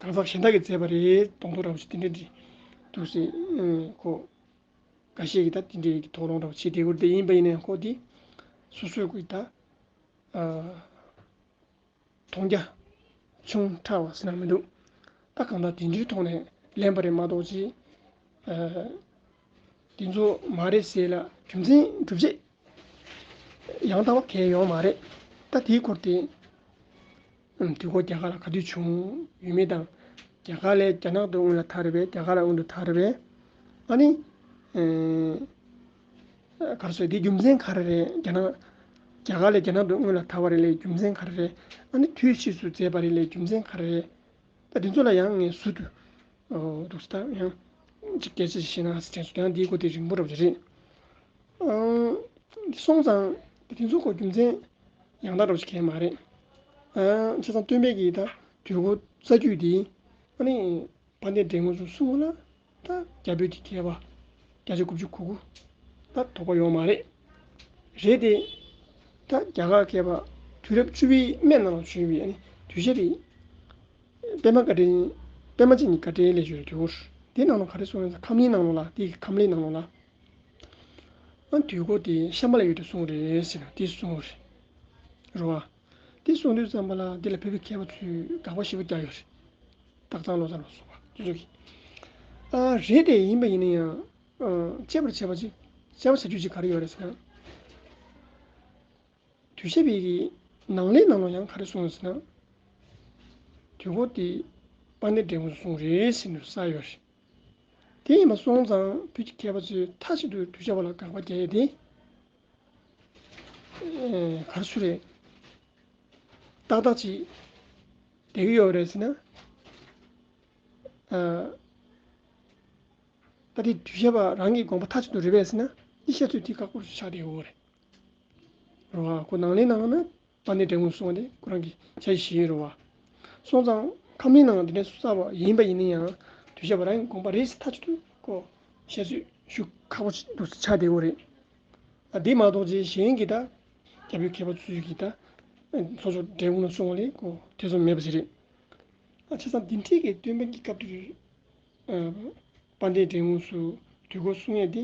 གང་ཟག་གཞན་དག་གིས་མཛད་པ་རེད་མདོག་མདོག་འདྲ་བོ་ཞིག་དེ་འདྲ་འདི་འདུག་སེ་ཁོ་འགའ་ཤས་ཀྱིས་ད་དེ་འདྲའི་གི་དོགས་སློང་འདྲ་བོ་བྱེད་བསྡད་ཀྱི་རེད་དེ་ཡིན་པ་ཡིན་ན་ཡང་ཁོ་དེ་སོ་སོའི་གི་ད་ཨ། མཐོང་རྒྱ་ཆུང་དྲགས་པ་ཟེར་ན་མི་འདུག་ད་གང་ལྟར་དེ་འདྲའི་ཐོག་ནས་ལེན་པ་རེད་མ་གཏོགས་ཅི། ཨ་ དེ་ཚོ་མ་རེད་ཟེར་ལ་རྒྱུ་མཚན་སྒྲུབ་བྱེད་ཡང་དག་པ་གང་ཡང་ཡོད་མ་རེད། ད་དེའི་སྐོར་དེ། ཨམ། དུས་འཁོར་རྒྱ་གར་ལ་ག་དུས་བྱུང་ཡོད་མེད་དང་། རྒྱ་གར་ལས་རྒྱ་ནག་ཏུ་སྔོན་ལ་དར་བས། རྒྱ་གར་ལ་སྔོན་དུ་དར་བས། ཨ་ནི། ཨེ། ག་རེ་ཟེར། དེའི་རྒྱུ་མཚན་ག་རེ་རེད། རྒྱ་ནག་རྒྱ་གར་ལས་རྒྱ་ནག་ཏུ་སྔོན་ལ་དར་བ་རེད་ལས་རྒྱུ་མཚན་ག་རེ་རེད། ཨ་ནི་དུས་ཕྱིས་སུ་མཛད་པ་རེད་ལས་རྒྱུ་མཚན་ག་རེ་རེད། ད་དེ་ཚོ་ལ་ཡང་ངས་ཟུར་དུ། ཨོ། འདུག་སེ་ད་ཡང་ཅིག་སྐད་ཆ་ཞིག་བཤད་ན་ཟེར་དྲན་སོང་། ཡང་འདིའི་སྐོར་དེ་རིང་པོ་འདྲ་པོ་ཅིག་རེད། ཨང་། འདི་སོང་ཙང་དེ་ཚོ་སྐོར་རྒྱུ་མཚན་ཡང་དག་འདྲ་པོ་ཅིག་གང་ཡང་མ་རེད། ཨང་། བྱས་ཙང་སྟོན་པའི་གི་ད་དུས་འཁོར་རྩ་རྒྱུད་འདི་ཨ་ནི་དཔལ་ལྡན་འབྲས་སྤུངས་སུ་གསུངས་པ་ལ་ད་རྒྱ་བོད་ཀྱི་མཁས་པ་བརྒྱ་ཆ་དགུ་བཅུ་གོ་དགུ་ད་དོགས་པ་ཡོད་མ་རེད། རེད་དེ། ད་རྒྱ་གར་མཁས་པ་དུས་རབས་བཅུ་པའི་སྨད་ནང་ལ་བྱོན་པའི་ཨ་ནི་དུས་ཆེན་རེད། པདྨ་བཀའ་དྲིན། པདྨ་འབྱུང་གནས་བཀའ་དྲིན་ལས་བརྗོད་དུས་འཁོར། དེའི་ནང་ལ་ག་རེ་གསུངས་ཡོད་ཟེར། ཁམས་གླིང་ནང་ལོགས་ལ། དེའི་ཁམས་གླིང་ནང་ལོགས་ལ། ཨ། དུས་འཁོར་དེ་ཤམྦྷ་ལ་ཡུལ་དུ་གསུངས་རེད་ཟེར་ན་དེ་གསུངས་རེད། རེད་བ། དེ་གསུངས་དུས་ཙམ་པ་ལ་དེ་ལ་བོད་པའི་མཁས་པ་ཚོས་དགག་པ་ཞེ་པོ་རྒྱག་ཡོད་རེད། སྟག་ཚང་བློ་བཟང་ལ་སོགས་པ་དེ་ཚོ་གིས། ཨ། རེད་དེ། ཡིན་པ་ཡིན་ན་ཡང་། ཨ། དཔྱད་པར་བྱ་བ་ཅིག་དཔྱད་པ་བྱ་རྒྱུ་ཅིག་ག་རེ་ཡོད་རེད་ཟེར་ན། དུས་བཤད་པའི་གི་ནང་ལས་ནང་ལ་ཡང་ག་རེ་གསུངས་ཟེར་ན། དུས་འཁོར་དེ་དཔལ་ལྡན་འབྲས་སྤུངས་སུ་གསུངས་རེད་ཟེར་ནས་གསལ་ཡོད་རེད། དེ་ཡིན་པ་སོང་ཙང་བོད་ཀྱི་མཁས་པ་ཚོས་མཐའ་གཅིག་ཏུ་དུས་བཤད་པ་ལ་དགག་པ་རྒྱག་ཡས་དེ། ཨེ། ག་རེ་ཟེར་རེད། ཏག་ཏག་ཅིག་བསྡད་ཀྱི་ཡོད་རེད་ཟེར་ན། ཨ། ད་དེ་དུས་བཤད་པ་རང་གི་དགོངས་པ་མཐའ་གཅིག་ཏུ་རེད་པས་ཟེར་ན། དེ་བཤད་ཚུལ་དེ་ཁག་པོ་ཆགས་བསྡད་ཡོད་རེད། རེད་བ། ཁོ་ནང་ལས་ནང་ན་དཔལ་ལྡན་འབྲས་སྤུངས་སུ་གསུངས་པ་དེ་ཁོ་རང་གི་འཆར་གཞི་ཡིན། རེད་བ། སོང་ཙང་ཁམས་གླིང་ནང་དེ་འདྲ་གསལ་བ་ཡིན་པ་ཡིན་ན་ཡང་། དུས་བཤད་པ་རང་གི་དགོངས་པ་རེད་ཟེར་མཐའ་གཅིག་ཏུ་ཁོ་བཤད་ཚུལ་ཞེ་པོ་ཁག་པོ་ཞིག་འདུག་ཆགས་བསྡད་ཡོད་རེད། ཨ། དེ་མ་གཏོགས་ཅིག་གཞན་གྱི་ད་རྒྱ་བོད་མཁས་པ་ཚོས་ཀྱི་ད་ལྷོ་ཕྱོགས་འབྲས་སྤུངས་ལ་གསུངས་པ་ལས་ཁོ་ཐེ་ཚོམ་མེད་པ་ཞིག་རེད། ཨ། བྱས་ཙང་འདི་འདྲའི་གི་སྟོན་པ་གི་སྐབས་དུས། ཨ། དཔལ་ལྡན་འབྲས་སྤུངས་སུ་དུས་འཁོར་གསུང་ཡས་དེ།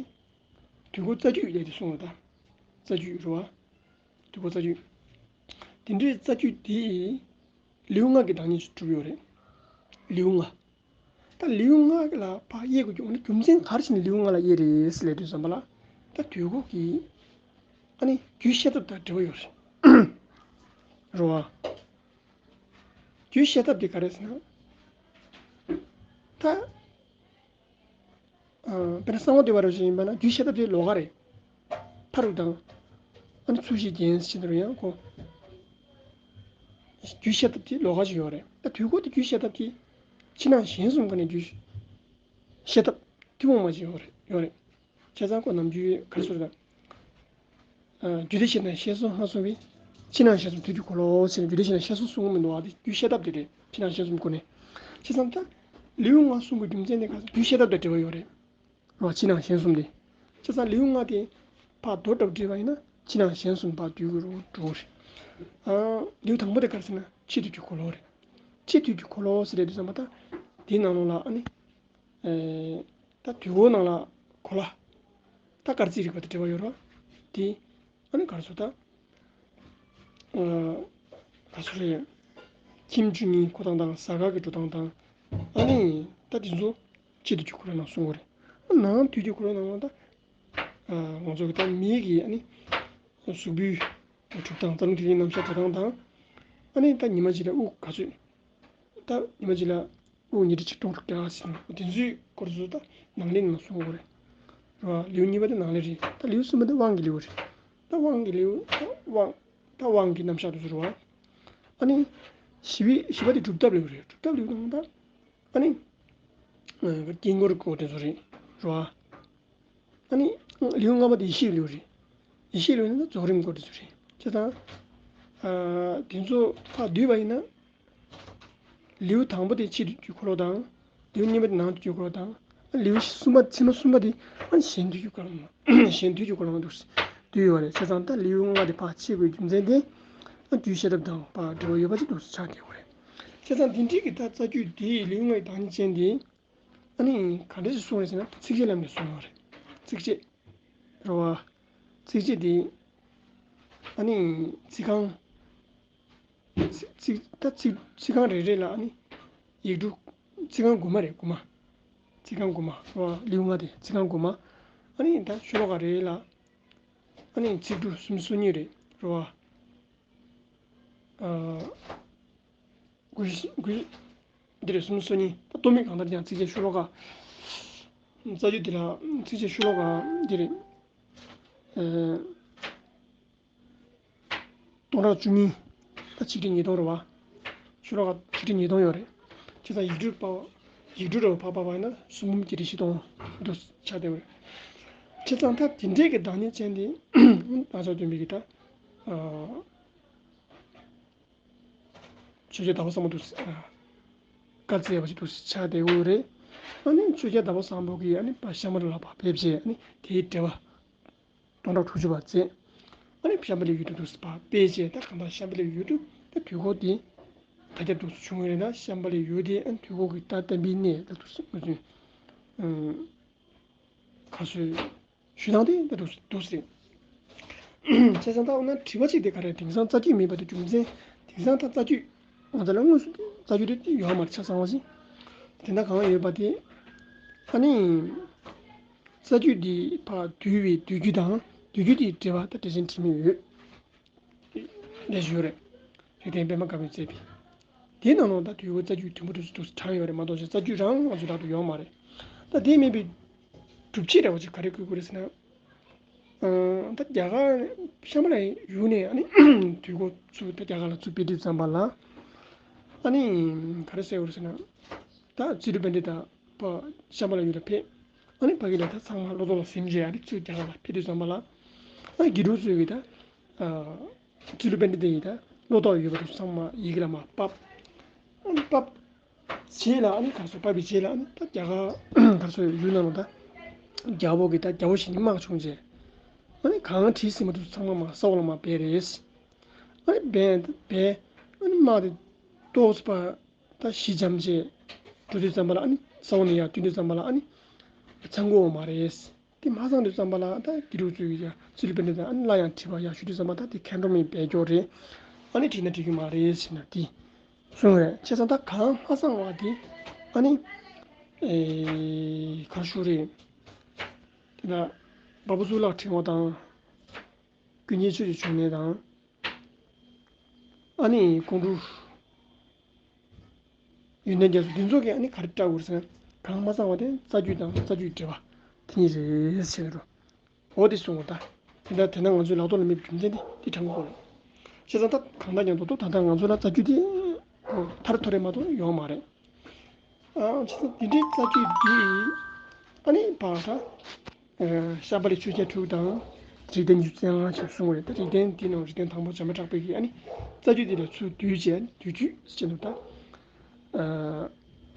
དུས་འཁོར་རྩ་རྒྱུད་ལས་དེ་གསུངས་པ་དང་། རྩ་རྒྱུད་རེད་བ། དུས་འཁོར་རྩ་རྒྱུད། དེ་འདྲའི་རྩ་རྒྱུད་དེ་ལེའུ་ལྔ་གི་བདག་ཉིད་ཅིག་གྲུབ་ཡོད་རེད། ལེའུ་ལྔ། ད་ལེའུ་ལྔ་ལ་ཕར་དབྱེ་དགོས་ཀྱི། འོ་ན་རྒྱུ་མཚན་ག་རེ་བྱས་ནས་ལེའུ་ལྔ་ལ་དབྱེ་རེད་ཟེར་ལབ་དུས་ཙམ་པ་ལ། ད་དུས་འཁོར་གྱི་ཨ་ནི་རྒྱུད་བཤད་ཐབས་དང་འབྲེལ་བ་ཡོད་རེད། རེད་བ། རྒྱུད་བཤད་ཐབས་དེ་ག་རེ་ཟེར་ན། ད། ཨ། དཔེར་ན་གསང་བ་འདུས་པ་རུ་ཞིག་ཡིན་པ་ན་རྒྱུད་བཤད་ཐབས་དེ་ལོགས་ཀ་རེད། ཕ་རོལ་ཏུ་དང་། ཨ་ནི་ཚུལ་བཞིའི་རྒྱན་ཟེར་དེ་རུ་ཡང་ཁོ། རྒྱུད་བཤད་ཐབས་དེ་ལོགས་ཀ་ཞིག་ཡོད་རེད། ད་དུས་འཁོར་དེ་རྒྱུད་བཤད་ཐབས་དེ་ཕྱི་ནང་གཞན་གསུམ་ཀ་ནས་རྒྱུད་བཤད་ཐབས་ཐུན་མོང་མ་ཞིག་ཡོད་རེད། ཡོད་རེད། བྱས་ཙང་ཁོ་ནམ་རྒྱུན་ག་རེ་ཟེར་ན། ཨ། རྒྱུད་སྡེ་བཞི་དང་ཤེས་གསུམ་ལྷག་གསུམ་པའི། ཕྱི་ནང་གཞན་གསུམ་དུས་ཀྱི་འཁོར་ལོ་ཟེར་ནས་རྒྱུད་སྡེ་བཞི་དང་ཤེས་གསུམ་གསུང་གི་མི་འདུག་བ། དེ་རྒྱུད་བཤད་ཐབས་དེ་རེད། ཕྱི་ནང་གཞན་གསུམ་སྒོ་ནས། བྱས་ཙང་ད་ལེའུ་ལྔ་གསུང་གི་རྒྱུ་མཚན་དེ་ག་རེ་ཟེར་ན་རྒྱུད་བཤད་ཐབས་དང་འབྲེལ་བ་ཡོད་རེད། རེད་བ། ཕྱི་ནང་གཞན་གསུམ་དེ། བྱས་ཙང་ལེའུ་ལྔ་དེ་ཕར་མདོར་བསྡུས་བྲིས་པ་ཡིན་ན་ཕྱི་ནང་གཞན་གསུམ་ཕར་བསྡུས་ཀྱི་རུ་འགྲོ་གི་རེད། ཨ། ལེའུ་དང་པོ་དེ་ག་རེ་ཟེར་ན་ཕྱི་དུས་ཀྱི་འཁོར་ལོ་རེད། ཕྱི་དུས་ཀྱི་འཁོར་ལོ་ཟེར་དུས་ཙམ་པ་ད་དེའི་ནང་ལོགས་ལ་ཨ་ནི། ཨེ། ད་དུས་འཁོར་ནང་ལ་གོ་ལ། ད་སྐར་རྩིས་རིག་པ་དང་འབྲེལ་བ་ཡོད་རེད་བ། དེ་ཨ་ནི་ག་རེ་ཟེར་ད། ཨ། ག་རེ་ཟེར་རེད། ཁྱིམ་བཅུ་གཉིས་འཁོར་སྟངས་དང་གཟའ་སྐར་གྱི་འགྲོ་སྟངས་དང་། ཨ་ནི་ད་དེ་ཚོ་ཕྱི་དུས་ཀྱི་འཁོར་ལོ་ནང་གསུང་གི་རེད། ཨ། ནང་དུས་ཀྱི་འཁོར་ལོ་ནང་ལ་ད། ཨ། ང་ཚོ་གི་ད་མིའི་གི་ཨ་ནི་གཟུགས་པོའི་གྲུབ་སྟངས། རྩ་རླུང་མཐུན་རྐྱེན་རྣམ་གཞག་འགྲོ་སྟངས་དང་། ཨ་ནི་ད་ཉི་མ་གཅིག་ལ་དབུགས་ག་ཚོད། ད་ཉི་མ་གཅིག་ལ་དབུགས་ཉི་ཁྲི་ཆིག་སྟོང་དྲུག་བརྒྱ་ཟེར་ནས་དེ་ཚོའི་སྐོར་ཚོ་ད་ནང་ལས་ནང་གསུང་གི་རེད། རེད་བ། ལེའུ་གཉིས་པ་དེ་ནང་ལས་རེད། ད་ལེའུ་གསུམ་པ་དེ་དབང་གི་ལེའུ་རེད། ད་དབང་གི་ལེའུ། ད་དབང་། ད་དབང་གི་རྣམ་གཞག་དེ་ཚོ་རེད་བ། ཨ་ནི་བཞི་པའི། བཞི་པ་དེ་སྒྲུབ་ཐབས་ལེའུ་རེད། སྒྲུབ་ཐབས་ལེའུ་ནང་ད་ཨ་ནི་དཀྱིལ་འཁོར་སྐོར་དེ་ཚོ་རེད། རེད་བ། ཨ་ནི་ལེའུ་ལྔ་པ་དེ་ཡེ་ཤེས་ལེའུ་རེད། ཡེ་ཤེས་ལེའུ་ནི་རྫོགས་རིམ་སྐོར་དེ་ཚོ་རེད། བྱས་ཙང་། ཨ། དེ་ཚོ་ཕར་བསྡུས་པ་ཡིན་ན། ལེའུ་དང་པོ་དེ་ཕྱི་དུས་ཀྱི་འཁོར་ལོ་དང་། ལེའུ་གཉིས་པ་དེ་ནང་དུས་ཀྱི་འཁོར་ལོ་དང་། ལེའུ་གསུམ་པ། ཚིགས་མ་གསུམ་པ་དེ་ཨ་གཞན་དུས་ཀྱི་འཁོར་ལོ། གཞན་དུས་ཀྱི་འཁོར་ལོ་འདུག་སེ་བསྡུས་ཡོད་རེད། བྱས་ཙང་ད་ལེའུ་ལྔ་དེ་ཕར་ཕྱེ་དགོས་རྒྱུ་མཚན་དེ། ཨ། རྒྱུད་བཤད་ཐབས་དང་ཕར་འབྲེལ་བ་ཡོད་པ་ཅིག་འདུག་སེ་ཆགས་བསྡད་ཡོད་རེད། བྱས་ཙང་འདི་འདྲའི་གི་ད་རྩ་རྒྱུད་དེ་ལེའུ་ལྔ་ཡི་བདག་ཉིད་ཅན་དེ། ཨ་ནི་ག་འདྲ་ཞིག་གསུངས་རེད་ཟེར་ན། ཚིགས་བཅད་ལམ་ནས་གསུངས་པ་རེད། ཚིགས་བཅད། རེད་བ། ཚིགས་བཅད་དེ། ཨ་ནི་ཚིག་རྐང་། ཚིག་ཚིག་ད་ཚིག་ཚིག་རྐང་རེ་རེ་ལ་ཨ་ནི་ཡིག་འབྲུ། ཚིག་རྐང་དགུ་མ་རེད། དགུ་མ། ཚིག་རྐང་དགུ་མ། རེད་བ། ལེའུ་ལྔ་དེ་ཚིག་རྐང་དགུ་མ། ཨ་ ཨ་ནི་ད་ཤོ་ལོ་ཀ་རེ་ལ་ཨ་ནི་ཚིག་འབྲུ་སུམ་ཅུ་སོ་གཉིས་རེད་རེད་བ། ཨ། དགུ་དགུ། འདི་རེད། སུམ་ཅུ་སོ་གཉིས། ད་སྟོད་སྨད་གང་ལྟར་ཀྱང་ཚིགས་བཅད་ཤོ་ལོ་ཀ་རྩ་རྒྱུད་འདི་ལ་ཚིགས་བཅད་ཤོ་ལོ་ཀ་འདི་རེད། ཨ། སྟོང་ཕྲག་བཅུ་གཉིས། ད་ཆིག་ཁྲི་ཉིས་སྟོང་རེད་བ། ཤོ་ལོ་ཀ་ཆིག་ཁྲི་ཉིས་སྟོང་ཡོད་རེད། བྱས་ཙང་ཡིག་འབྲུ་ཕར་ཡིག་འབྲུ་རེ་བ་ཕར་ཕབ་པ་ཡིན་ན་སུམ་འབུམ་གྱི་རེ་བཞི་སྟོང་དུ་ཆགས་བསྡད་ཡོད་རེད། བྱས་ཙང་ད་དེ་འདྲའི་གི་བདག་ཉིད་ཅན་དེ་ང་ཚོ་སྟོན་པའི་གི་ད་ཨ་ཆོས་རྒྱལ་ཟླ་བ་བཟང་པོ་འདུག་ཨ་བཀའ་སྩལ་བ་ཞིག་འདུག་ཆགས་བསྡད་ཡོད་རེད། ཨ་ནི་ཆོས་རྒྱལ་ཟླ་བ་བཟང་པོ་གིས་ཨ་ནི་ཕར་ཤམ་བྷ་ལ་ལ་ཕར་ཕེབས་བྱས། ཨ་ནི་དེའི་འགྲེལ་པ་སྟོང་ཕྲག་དྲུག་ཅུ་པ་བཙལ། ཨ་ནི་ཤམྦྷ་ལའི་ཡུལ་དུ་འདུག་སེ་ཕར་ཕེབས་བྱས། ད་གང་ལྟར་ཤམྦྷ་ལའི་ཡུལ་དུ་ད་དུས་འཁོར་དེ་ད་ཆ་འདུག་སེ་བྱུང་བ་རེད་ན། ཤམྦྷ་ལའི་ཡུལ་དེ་ཨ་ནི་དུས་འཁོར་གྱི་ད་བསྟན་པའི་གནས་ད་འདུག་སེ་ང་ཚོས་ཨ་ག་ཚོད་ཞུ་སྟངས་དེ་ད་འདུག་སེ་འདུག་སེ་རེད། བྱས་ཙང་ད་འོ་ན་དྲི་བ་གཅིག་དེ་ག་རེ། དེང་སང་རྩ་རྒྱུད་མེད་པ་དེ་རྒྱུ་མཚན། དེང་སང་ད་རྩ་རྒྱུད་ང་ཚོ་ལ་དངོས་སུ་རྩ་རྒྱུད་དེ་ཡོད་མ་རེད། ཆ་ཚང་བ་ཞིག་དེ་འདྲ་གང་ཡོད་པ་དེ། ཨ་ནི། རྩ་རྒྱུད་འདི་ཕར་བསྡུས་པའི་བསྡུས་རྒྱུད་དང་། བསྡུས་རྒྱུད་དེའི་འགྲེལ་པ་ད་འགྲེལ་ཆེན་དྲི་མེད་འོད་ལས་བཞུགས་རེད། རིགས་ལྡན་པད་མ་དཀར་པོས་མཛད་པའི། དེའི་ནང་ལ་ད་དུས་འཁོར་རྩ་རྒྱུད་དུམ་བུ་དུ་དུ་དྲངས་ཡོད་རེད་མ་གཏོགས་ཅིག་རྩ་རྒྱུད་རང་ང་ཚོ་ལ་དུ་ཡོད་མ་རེད། ད་དེ་མིན་པའི་སྒྲུབ་བྱེད་རེ་བ་ཅིག་ག་རེ་བཀོད་དགོས་རེད་ཟེར་ན། ཨ་ད་རྒྱ་གར་ཤམྦྷ་ལའི་ཡུལ་ནས་ཨ་ནི་དུས་འཁོར་ཚུར་ད་རྒྱ་གར་ལ་ཚུར་ཕེབས་དུས་ཙམ་པ་ལ། ཨ་ནི་ག་རེ་ཟེར་དགོས་རེད་ཟེར་ན། ད་ཙི་ལུ་པཎྜི་ཏ་ཕར་ཤམྦྷ་ལ་ཡུལ་ལ་ཕེབས། ཨ་ནི་ཕ་གི་ལ་ད་ཚང་མ་བློ་ཐོག་ལ་ཟིན་བྱས། ཨ་ནི་ཚུར་རྒྱ་གར་ལ་ཕེབས་དུས་ཙམ་པ་ལ། ཨ་ནི་དགེ་ཕྲུག་ཚོས་གི་ད་ཨ་ཙི་ལུ་པཎྜི་ཏ་ཡི་ད་བློ་ཐོག་ཡོད་པ་དེ་ཚང་མ་ཡི་གེ་ལ་མར་ཕབ། ཨ་ནི་ཕབ་བྱས་ལ། ཨ་ནི་ག་རེ་ཟེར། ཕབ་པའི་རྗེས་ལ་ཨ་ནི་ད་རྒྱ་གར་ག་རེ་ཟེར་ཡུལ་ནང་ལ་ད་རྒྱལ་པོ་གི་ད་རྒྱལ་པོ་ཞིག་ནས་དམག་བྱུང་བྱས། ཨ་ནི་གང་བྲིས་ཟིན་པ་དེ་ཚང་མ་མར་ས་འོག་ལ་མར་སྦས་རེད། ཨ་ནི་སྦས་སྦས། ཨ་ནི་དམག་དེ་ཏོག་ཙམ་ཕར་ད་ཞི་འཇམ་བྱས་འགྲོ་དུས་ཙམ་པ་ལ། ཨ་ནི་ས་འོག་ནས་ཡར་ཐོན་དུས་ཙམ་པ་ལ་ཨ་ནི་ཚང་གི་ཡོད་མ་རེད། དེ་མ་ཚང་དུས་ཙམ་པ་ལ་ད་དགེ་ཕྲུག་ཚོས་ཡ་ཙི་ལུ་པཎྜི་ཏ་ཨ་ནི་སླར་ཡང་དྲི་བ་ཡར་ཞུ་དུས་ཙམ་པ། ད་དེ་མཁན་སློབ་མའི་སྦས་སྐྱོར་རེད། ཨ་ནི་དྲིས་ན་འགྲིག་གི་མ་རེད་ཟེར་ནས་དེ་གསུངས་རེད། བྱས་ཙང་ད་གང་མ་ཚང་བ་དེ་ཨ་ནི་ཨེ་ག་རེ་ཞུ་རེད། དེ་ལ་བ་སྤུ་གཙུག་ལག་ཕྲེང་བ་དང་། ཀུན་མཁྱེན་ཆོས་ཀྱི་འབྱུང་གནས་དང་། ཨ་ནི་ཀོང་སྤྲུལ། ཡོན་ཏན་རྒྱ་མཚོ་འདི་ཚོ་གིས་ཨ་ནི་ག་རེ་བཀྲལ་དགོས་རེད་ཟེར་ན། གང་མ་ཚང་བ་དེ་རྩ་རྒྱུད་དང་རྩ་རྒྱུད་འགྲེལ་པ་དེ་གཉིས་རེད་ཟེར་གི་འདུག་འོ་དེ་གསུངས་པ་ད། དེ་འདྲ་དེ་ན་ང་ཚོའི་ལག་ཐོག་ལ་མེད་པའི་རྒྱུ་མཚན་དེ་དེ་དྲངས་དགོས་རེད། བྱས་ཙང་ད་གང་ལྟར་ཀྱང་ད་ལྟ་ད་ལྟ་ང་ཚོ་ལ་རྩ་རྒྱུད་དེ་ཐར་ཐོར་རེ་མ་གཏོགས་ཡོད་མ་རེད། ཨ་བྱས་ཙང་དེ་འདྲའི་རྩ་རྒྱུད་འདི་ཨ་ནི་ཕར་ད། ཤམྦྷ་ལའི་ཆོས་རྒྱལ་དྲུག་དང་། རིགས་ལྡན་ཉི་ཤུ་རྩ་ལྔ་ཞེས་གསུངས་པ་རེད། ད་རིགས་ལྡན་འདི་ནང་རིགས་ལྡན་དང་པོ་བྱམས་པ་གྲགས་པའི་གི་ཨ་ནི་རྩ་རྒྱུད་འདི་ལ་ཚུར་བསྡུས་བྱས། ཨ་ནི་བསྡུས་རྒྱུད་ཟེར་ནས་ད།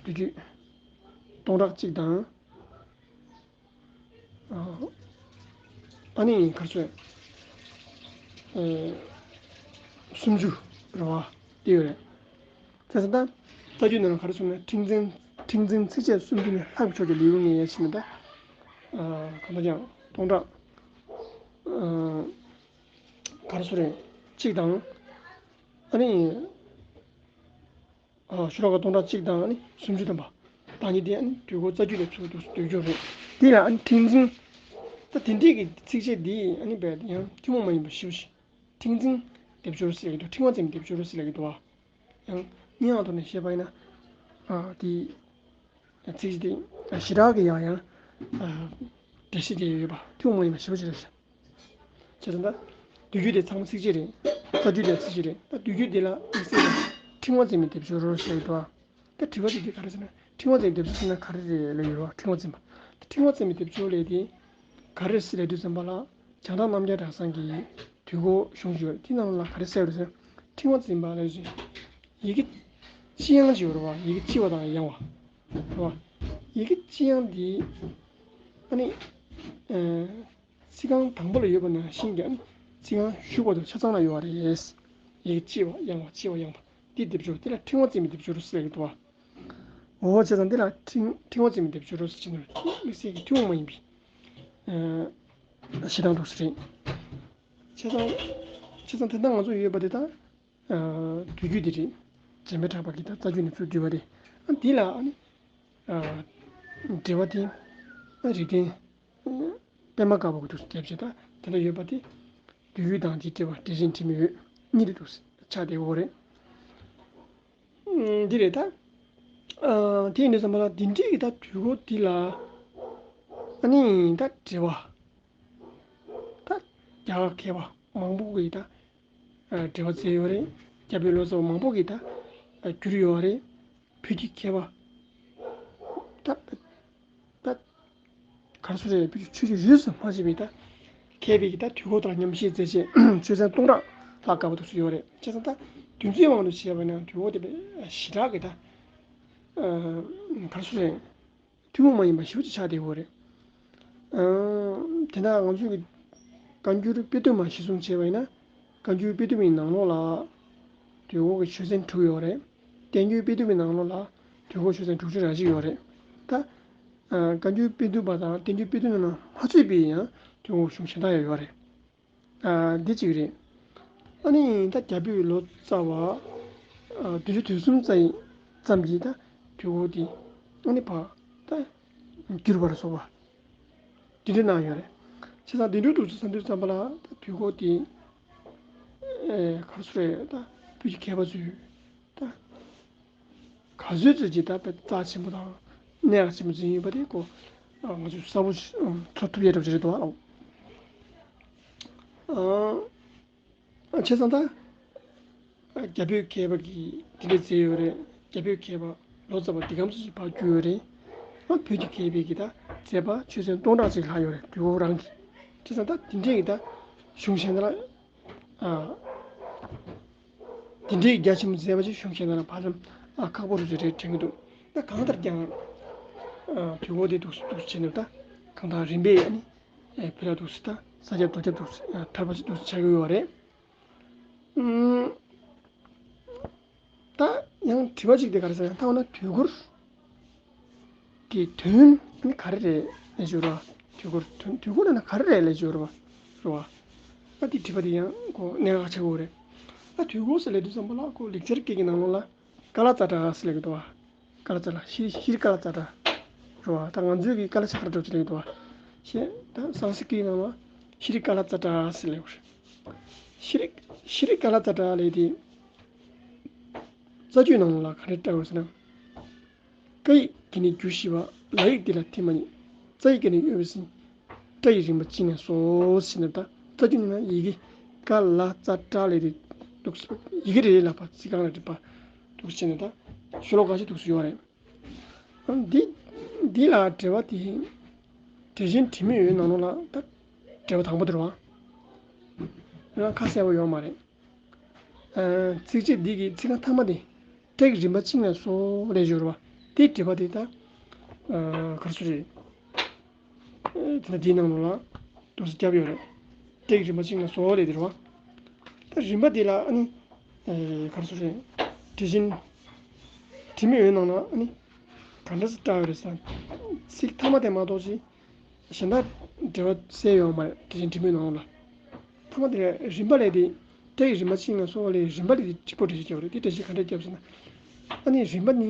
བསྡུས་རྒྱུད་སྟོང་ཕྲག་གཅིག་དང་། ཨ་ནི་ག་རེ་ཟེར། སུམ་ཅུ་རེད་བ། དེ་ཡོད་རེད། བྱས་ཙང་ད་རྩ་རྒྱུད་ནང་ལ་ག་རེ་གསུངས་ན། ཕྲེང་འཛིན་ཕྲེང་འཛིན་ཚིགས་བཅད་སུམ་ཅུ་ནི། ལྷག་པའི་ཕྱོགས་ཀྱི་ལེའུ་ལྔ་ཡིན་ཟེར་ནས་ད། ཨ་གང་ལྟར་ཀྱང་སྟོང་ཕྲག་ཨ་ག་རེ་ཟེར་རེད། གཅིག་དང་། ཨ་ནི་ཨ་ཤོ་ལོ་ཀ་སྟོང་ཕྲག་གཅིག་དང་ཨ་ནི་སུམ་ཅུ་ཐམ་པ། བདག་ཉིད་དེ་ཨ་ནི་དུས་འཁོར་རྩ་རྒྱུད་ལ་ཚུར་འདུག་སེ་བསྡུས་སྦྱོར་རེད། དེ་ལ་ཨ་ནི་ཕྲེང་འཛིན། ད་དེ་འདྲའི་གི་ཚིགས་བཅད་འདི་ཨ་ནི་རྦད་ཡང་ཐུན་མོང་མ་ཡིན་པ་ཞེ་པོ་ཞིག་ཕྲེང་འཛིན་སྡེབ་སྦྱོར་ཟེར་ཡ་གི་འདུག་ཕྲེང་བ་བཙིར་མའི་སྡེབ་སྦྱོར་ཟེར་ཡ་གི་འདུག་བ། ཡང་སྙན་ངག་ཐོག་ནས་བཤད་པ་ཡིན་ན། ཨ་དེ་ཚིགས་བཅད་དེ་ཞེ་དྲག་གི་ཡང་ཡང་འགྲེལ་བཤད་བྱས་ཡོད་པ། ཐུན་མོང་མ་ཡིན་པ་ཞེ་པོ་ཅིག་རེད་ཤག་བྱས་ཙང་ད་བསྡུས་རྒྱུད་དེ་ཚང་མ་ཚིགས་བཅད་རེད། རྩ་རྒྱུད་དེ་ཚིགས་བཅད་རེད། ད་བསྡུས་རྒྱུད་དེ་ལ་དམིགས་བསལ་གྱི་ཕྲེང་བ་བཙིར་མའི་སྡེབ་སྦྱོར་ཟེར་ཡ་གི་འདུག་བ། ད་དྲི་བ་དེ་ག་རེ་ཟེར་ན། ཕྲེང་བ་བཙིར་མའི་སྡེབ་སྦྱོར་ཟེར་ན་ག་རེ་རེད་ལབ་ཡོད་རེད་བ། ཕྲེང་བ་བཙིར་མ། ཕྲེང་བ་བཙིར་མའི་སྡེབ་སྦྱོར་ལབ་དེ་ག་རེ་རེད་ཟེར་ལབ་དུས་ཙམ་པ་ལ། བྱང་ཐང་རྣམ་རྒྱལ་གྲྭ་ཚང་གི་དུས་འཁོར་གཞུང་ཞུས་པ་དེ་ནང་ལ་ག་རེ་གསལ་ཡོད་རེད་ཟེར་ན། ཕྲེང་བ་བཙིར་མ་ལབ་དུས་ཡི་གེ་ལྕི་ཡང་ཅིག་ཡོད་རེད་བ། ཡི་གེ་ལྕི་བ་དང་ཡང་བ་རེད་བ། ཡི་གེ་ལྕི་ཡང་དེ་ཨ་ནི་ཨ། ཚིག་རྐང་དང་པོ་ལ་ཡོད་པ་ནང་བཞིན་གྱི་ཨ་ནི་ཚིག་རྐང་ཞུགས་པ་དང་ཆ་ཚང་ལ་ཡོད་པ་རེད། ཡི་གེ་ལྕི་བ་ཡང་བ། ལྕི་བ་ཡང་བ། འདི་སྡེབ་སྦྱོར་དེ་ལ་ཕྲེང་བ་བཙིར་མའི་སྡེབ་སྦྱོར་ཟེར་གྱི་འདུག་བ། འོ་བྱས་ཙང་འདི་ལ་ཕྲེང་ཕྲེང་བ་བཙིར་མའི་སྡེབ་སྦྱོར་ཟེར་གྱི་འདུག་དམིགས་བསལ་གྱི་ཐུན་མོང་མ་ཡིན་པའི་ཨ་བཤད་སྟངས་འདུག་སེ་རེད། བྱས་ཙང་བྱས་ཙང་དེ་ལྟར་ང་ཚོ་ཡོད་པ་དེ་ད་ཨ་བསྡུས་རྒྱུད་དེ་རེད། བྱམས་པ་གྲགས་པ་གིས་ད་རྩ་རྒྱུད་ནས་ཚུར་བསྡུས་པ་རེད། ཨ་འདི་ལ་ཨ་ནི་ཨ་འགྲེལ་པ་དེ་ཨ་རིགས་ལྡན། པད་མ་དཀར་པོ་གི་འདུག་སེ་རྒྱབ་བྱས་ད་དེ་འདྲ་ཡོད་པ་དེ། བསྡུས་ཡུལ་དང་དེའི་འབྲེལ་བ་འབྲེལ་ཆེན་འབྲེལ་མེད་ཡོད་གཉིས་དེ་འདུག་སེ་ཆགས་བསྡད་ཡོད་རེད། ཨུམ། འདི་རེད་ད། ཨ། དེ་ཡིན་དུས་ཙམ་པ་ལ་འདི་འདྲའི་གི་ད་དུས་འཁོར་འདི་ལ་ཨ་ནི་ད་འབྲེལ་བ། ད་རྒྱ་གར་མཁས་པ་མང་པོ་གིས་ད་འབྲེལ་བ་བཙལ་ཡོད་རེད། རྒྱ་བོད་ལོ་ཙཱ་བ་མང་པོ་གིས་ད་བསྒྱུར་ཡོད་རེད། བོད་ཀྱི་མཁས་པ་ད་ད་ག་རེ་ཟེར་རེད། བོད་ཀྱི་ཆོས་བརྒྱུད་རིས་སུ་མ་ཆད་པའི་ད་མཁས་པའི་གི་ད་དུས་འཁོར་དང་མཉམ་བཤད་མཛད་བྱས་ཆོས་ཚན་སྟོང་ཕྲག་ལྷག་དཀར་པོ་འདུག་སེ་ཡོད་རེད། བྱས་ཙང་ད་དོན་ཚན་དབང་དུ་བྱས་པ་ན་དུས་འཁོར་དེ་ཞེ་དྲག་གི་ད་ག་རེ་ཟེར་རེད། ཐུན་མོང་མ་ཡིན་པ་ཞེ་པོ་ཅིག་ཆགས་བསྡད་ཡོད་རེད། ཨང་། དེ་ན་ང་ཚོས་ཀྱི་བཀའ་འགྱུར་དཔེ་དེབ་མ་གཞིར་བཟུང་བྱས་པ་ཡིན་ན། བཀའ་འགྱུར་དཔེ་དེབ་ཡི་ནང་ལོགས་ལ་དུས་འཁོར་གྱི་ཆོས་ཚན་དྲུག་ཡོད་རེད། བསྟན་འགྱུར་དཔེ་དེབ་ཡི་ནང་ལོགས་ལ་དུས་འཁོར་ཆོས་ཚན་དྲུག་ཅུ་རེ་གཅིག་ཡོད་རེད། ད་ཨ། བཀའ་འགྱུར་དཔེ་དེབ་པ་དང་བསྟན་འགྱུར་དཔེ་དེབ་ནང་མ་ཚུད་པའི་ཡང་དུས་འཁོར་གཞུང་གཞན་དག་ཡང་ཡོད་རེད། ཨ། འདི་གཅིག་རེད། ཨ་ནི་ད་རྒྱ་བོད་ལོ་ཙཱ་བ། ཨ། བདུན་ཅུ་དོན་གསུམ་ཙམ་ཡིན་ཙམ་གྱིས་ད་དུས་འཁོར་འདི་ཨ་ནི་ཕར་ད་བསྒྱུར་བར་སོགས་པ་འདི་འདྲ་གནང་ཡོད་རེད། བྱས་ཙང་འདི་འདྲ་འདུག་བསམ་དུས་ཙམ་པ་ལ་ད་དུས་འཁོར་འདི་ཨེ་ག་རེ་ཟེར་རེད། ད་བོད་ཀྱི་མཁས་པ་ཚོས་ད། ག་ཚོད་ཅིག་ད་དཔེ་རྩ་ཆེན་པོ་དང་གནད་འགག་ཆེན་པོ་འཛིན་ཡོད་པ་དེ་ཁོ་ང་ཚོས་གསལ་པོ་ཚོར་ཐུབ་ཡས་འདྲ་པོ་ཅིག་རེད་འདུག་ཨ། བྱས་ཙང་ད་རྒྱ་བོད་མཁས་པ་གིས་དེ་འདྲ་མཛད་ཡོད་རེད། རྒྱ་བོད་མཁས་པ་ལོ་ཙཱ་བ་འདི་གམ་ཚོད་ཅིག་ཕར་བསྒྱུར་ཡོད་རེད། ཨ། བོད་ཀྱི་མཁས་པའི་གི་ད་མཛད་པ་ཆོས་ཚན་སྟོང་ཕྲག་ཅིག་ལྷག་ཡོད་རེད། དུས་འཁོར་རང་གི། བྱས་ཙང་ད་དེ་འདྲའི་གི་ད་གཞུང་གཞན་དག་ལ། ཨ། དེ་འདྲའི་རྒྱ་ཆེན་པོ་མཛད་པ་ཅིག་གཞུང་གཞན་དག་ལ་ཕར་ཙམ་ཨ་ཁག་པོ་རུ་ཅིག་རེད་དྲན་གྱི་འདུག་ད་གང་ལྟར་ཀྱང་ཨ་དུས་འཁོར་དེ་འདུག་འདུག་བྱས་ནས་ད་གང་ལྟར་རིམ་པས་ཨ་ནི་ཨེ་བོད་ལ་འདུག་ད་ས་ཁྱབ་རྡོ་ཁྱབ་འདུག་ཨ་ཐར་པ་ཅིག་འདུག་ཆགས་ཀྱི་ཡོད་རེད། ཨུམ། ད་ཡང་དྲི་བ་ཅིག་དེ་ག་རེ་ཟེར་ན། ད་འོ་ན་དུས་འཁོར་གྱི་དོན་ནི་ག་རེ་རེད་ལབ་ཞུ་ར། དུས་འཁོར་དོན་དུས་འཁོར་ལབ་ན་ག་རེ་རེད་ལབ་ཞུ་ར་བ། ར་བ། ད་དེ་དྲི་བ་དེ་ཡང་ཁོ་གནད་འགག་ཆེ་བོ་རེད། ད་དུས་འཁོར་ཟེར་ལབ་དུས་ཙམ་པ་ལ་ཁོ་ལེགས་སྦྱར་སྐད་ཀྱི་ནང་ལོགས་ལ་ཀ་ལ་ཙ་ཏྲ་ཟེར་ལབ་ཀྱི་འདུག་བ། ཀ་ལ་ཙ་ལ་ཤྲཱི་ཤྲཱི་ཀ་ལ་ཙ་ཏྲ། ར་བ། ད་ང་ཚོའི་གི་ཀ་ལ་ཙ་ཏྲ་འགྲོ་ཅི་ལབ་ཀྱི་འདུག་བ། ཤེས་ད་སཾ་སྐྲྀ་ཏ་ནང་ལ་ཤྲཱི་ཀ་ལ་ཙ་ཏྲ་ཟེར་ལབ་ཀྱི་རེད། ཤྲཱི་ཤྲཱི་ཀ་ལ་ཙ་ཏྲ་ལབ་དེ། རྩ་རྒྱུད་ནང་ལ་ག་རེ་བཀྲལ་བ་ཟེར་ན། ཀ་ཡིག་གི་ནི་རྒྱུ་ཞི་བ། ལ་ཡིག་འདི་ལ་དེ་མ་ཉིད། ཙ་ཡིག་གི་ནི་ཡོད་པའི་ཟིན། ཏྲ་ཡི་རིམ་པ་གཅིག་ནས་སོ་ཟེར་ན། ད་རྩ་རྒྱུད་ནང་ཡི་གེ་ཀ་ལ་ཙ་ཏྲ་ལབ་དེ་འདུག་ཟེར། ཡི་གེ་རེ་རེ་ལ་ཕར་ཚིག་རྐང་ལ་སྒྲིག་པ་འདུག་ཟེར་ན། ད་ཤོ་ལོ་ཀ་གཅིག་འདུག་ཟེར་ཡོད་རེད། འདི་འདི་ལ་འགྲེལ་པ་དེ་འགྲེལ་ཆེན་དྲི་མེད་འོད་ནང་ལོགས་ལ་ད་འགྲེལ་པ་དང་པོ་དེ་རེད་བ། ཡང་ཁ་གསལ་པོ་ཡོད་མ་རེད། ཨ། ཚིགས་བཅད་འདི་གི་ཚིག་རྐང་ཐ་མ་དེ་ཏྲ་གི་རིམ་པ་གཅིག་ནས་སོ་ལབ་ཡོད་རེད་བ། དེ་འགྲེལ་པ་དེ་ད་ཨ་ག་རེ་ཟེར་རེད། ཨ། དེ་ན་དེའི་ནང་ལོགས་ལ་འདུག་སེ་བརྒྱབ་ཡོད་རེད། ཏྲ་གི་རིམ་པ་གཅིག་ནས་སོ་ལབ་དེ་རེད་བ། ད་རིམ་པ་དེ་ལ་ཨ་ནི་ཨ་ག་རེ་ཟེར་རེད། འགྲེལ་ཆེན་དྲི་མེད་འོད་ནང་ལ་ཨ་ནི་ག་འདྲ་སེ་བཀྲལ་ཡོད་རེད་ཟེར་ན། ཚིག་ཐ་མ་དེ་མ་གཏོགས་ཅིག་གཞན་དག་འགྲེལ་པ་གསལ་ཡོད་མ་རེད། འགྲེལ་ཆེན་དྲི་མེད་ནང་ལ། ཐ་མ་དེ་རིམ་པ་ལབ་དེ། ཏྲ་ཡི་རིམ་པ་གཅིག་ནས་སོ་ལབ་རིམ་པ་ལབ་དེ་གཅིག་པོ་འགྲེལ་བཤད་བརྒྱབ་རེད། དེ་འགྲེལ་བཤད་ག་འདྲ་བརྒྱབ་ཟེར་ན། ཨ་ནི་རིམ་པ་ནི།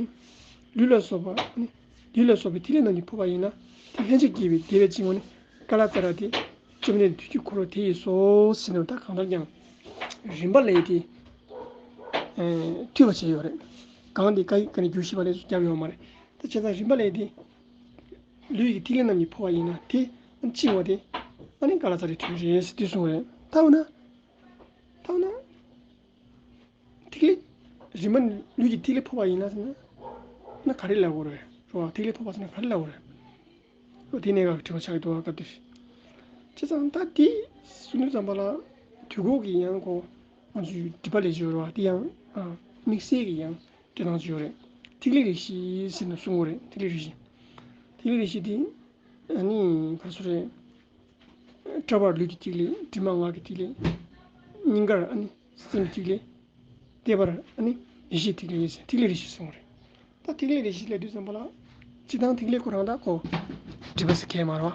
ལུས་ལ་སོགས་པ་ཨ་ནི། ལུས་ལ་སོགས་པའི་ཐིག་ལེ་རྣམས་ཀྱིས་ཕོག་པ་ཡིན་ན། དེ་ལྷན་ཅིག་སྐྱེས་པའི་བདེ་བས་བཅིངས་པ་ནི། ཀ་ལ་ཙ་ཏྲ་སྟེ། བཅོམ་ལྡན་འདས་དུས་ཀྱི་འཁོར་ལོ་དེ་ཡིས་སོ་ཟེར་ན། ད་གང་ལྟར་ཀྱང་། རིམ་པ་ལབ་དེ། ཨེ། འཐུས་པ་བྱས་ཡོད་རེད། གང་དེ་ཀ་ཡིག་ཀ་ནི་རྒྱུ་ཞི་བ་ལས་སུ་བརྒྱབ་ཡོད་མ་རེད། ད་བྱས་ཙང་རིམ་པ་ལབ་དེ། ལུས་ཀྱི་ཐིག་ལེ་རྣམས་ཀྱིས་ཕོག་པ་ཡིན་ན་དེ་བཅིངས་པ་དེ་ཨ་ནི་ཀ་ལ་ཙ་ཏྲའི་དོན་རེད་ཟེར་དུས་གསུངས་རེད། ད་འོ་ན། ད་འོ་ན། ཐིག་ལེ། རིམ་པ་ནི་ལུས་ཀྱི་ཐིག་ལེ་ཕོག་པ་ཡིན་ན་ཟེར་ན། ན་ག་རེ་ལབ་དགོས་རེད། རེད་བ། ཐིག་ལེ་ཕོག་པ་ཟེར་ན་ག་རེ་ལབ་དགོས་རེད། འོ་དེ་གནད་འགག་གི་དྲི་བ་ཆགས་ཀྱི་འདུག་བ་སྐབས་དེར། བྱས་ཙང་ད་དེ་གསུང་དུས་ཙམ་པ་ལ་དུས་འཁོར་གྱི་ཡང་ཁོ་ང་ཚོའི་སྒྲིབ་པ་ལས་བྱུང་བ་དེ་ཡང་དམིགས་བསལ་གྱི་ཡང་འགྲེལ་སྟངས་ཅིག་ཡོད་རེད། ཐིག་ལེ་རེ་བཞི་ཟེར་ནས་གསུང་གི་ཡོད་རེད། ཐིག་ལེ་རེ་བཞི། ཐིག་ལེ་རེ་བཞི་དེ་ཨ་ནི་ག་རེ་ཟེར་རེད། ཕྲ་བར་ལུས་ཀྱི་ཐིག་ལེ། དྲི་མ་ངག་གི་ཐིག་ལེ། སྙིང་གར་ཨ་ནི་སེམས་ཐིག་ལེ། ལྟེ་བར་ཨ་ནི་ཡེ་ཤེས་ཐིག་ལེ་ཡིན་ཟེར། ཐིག་ལེ་རེ་བཞི་གསུངས་རེད། ད་ཐིག་ལེ་རེ་བཞི་ལབ་དུས་ཙམ་པ་ལ། སྤྱིར་བཏང་ཐིག་ལེ་ཁོ་རང་ད་ཁོ་སྒྲིབ་པ་ཟེར་མཁན་མ་རེད་བ།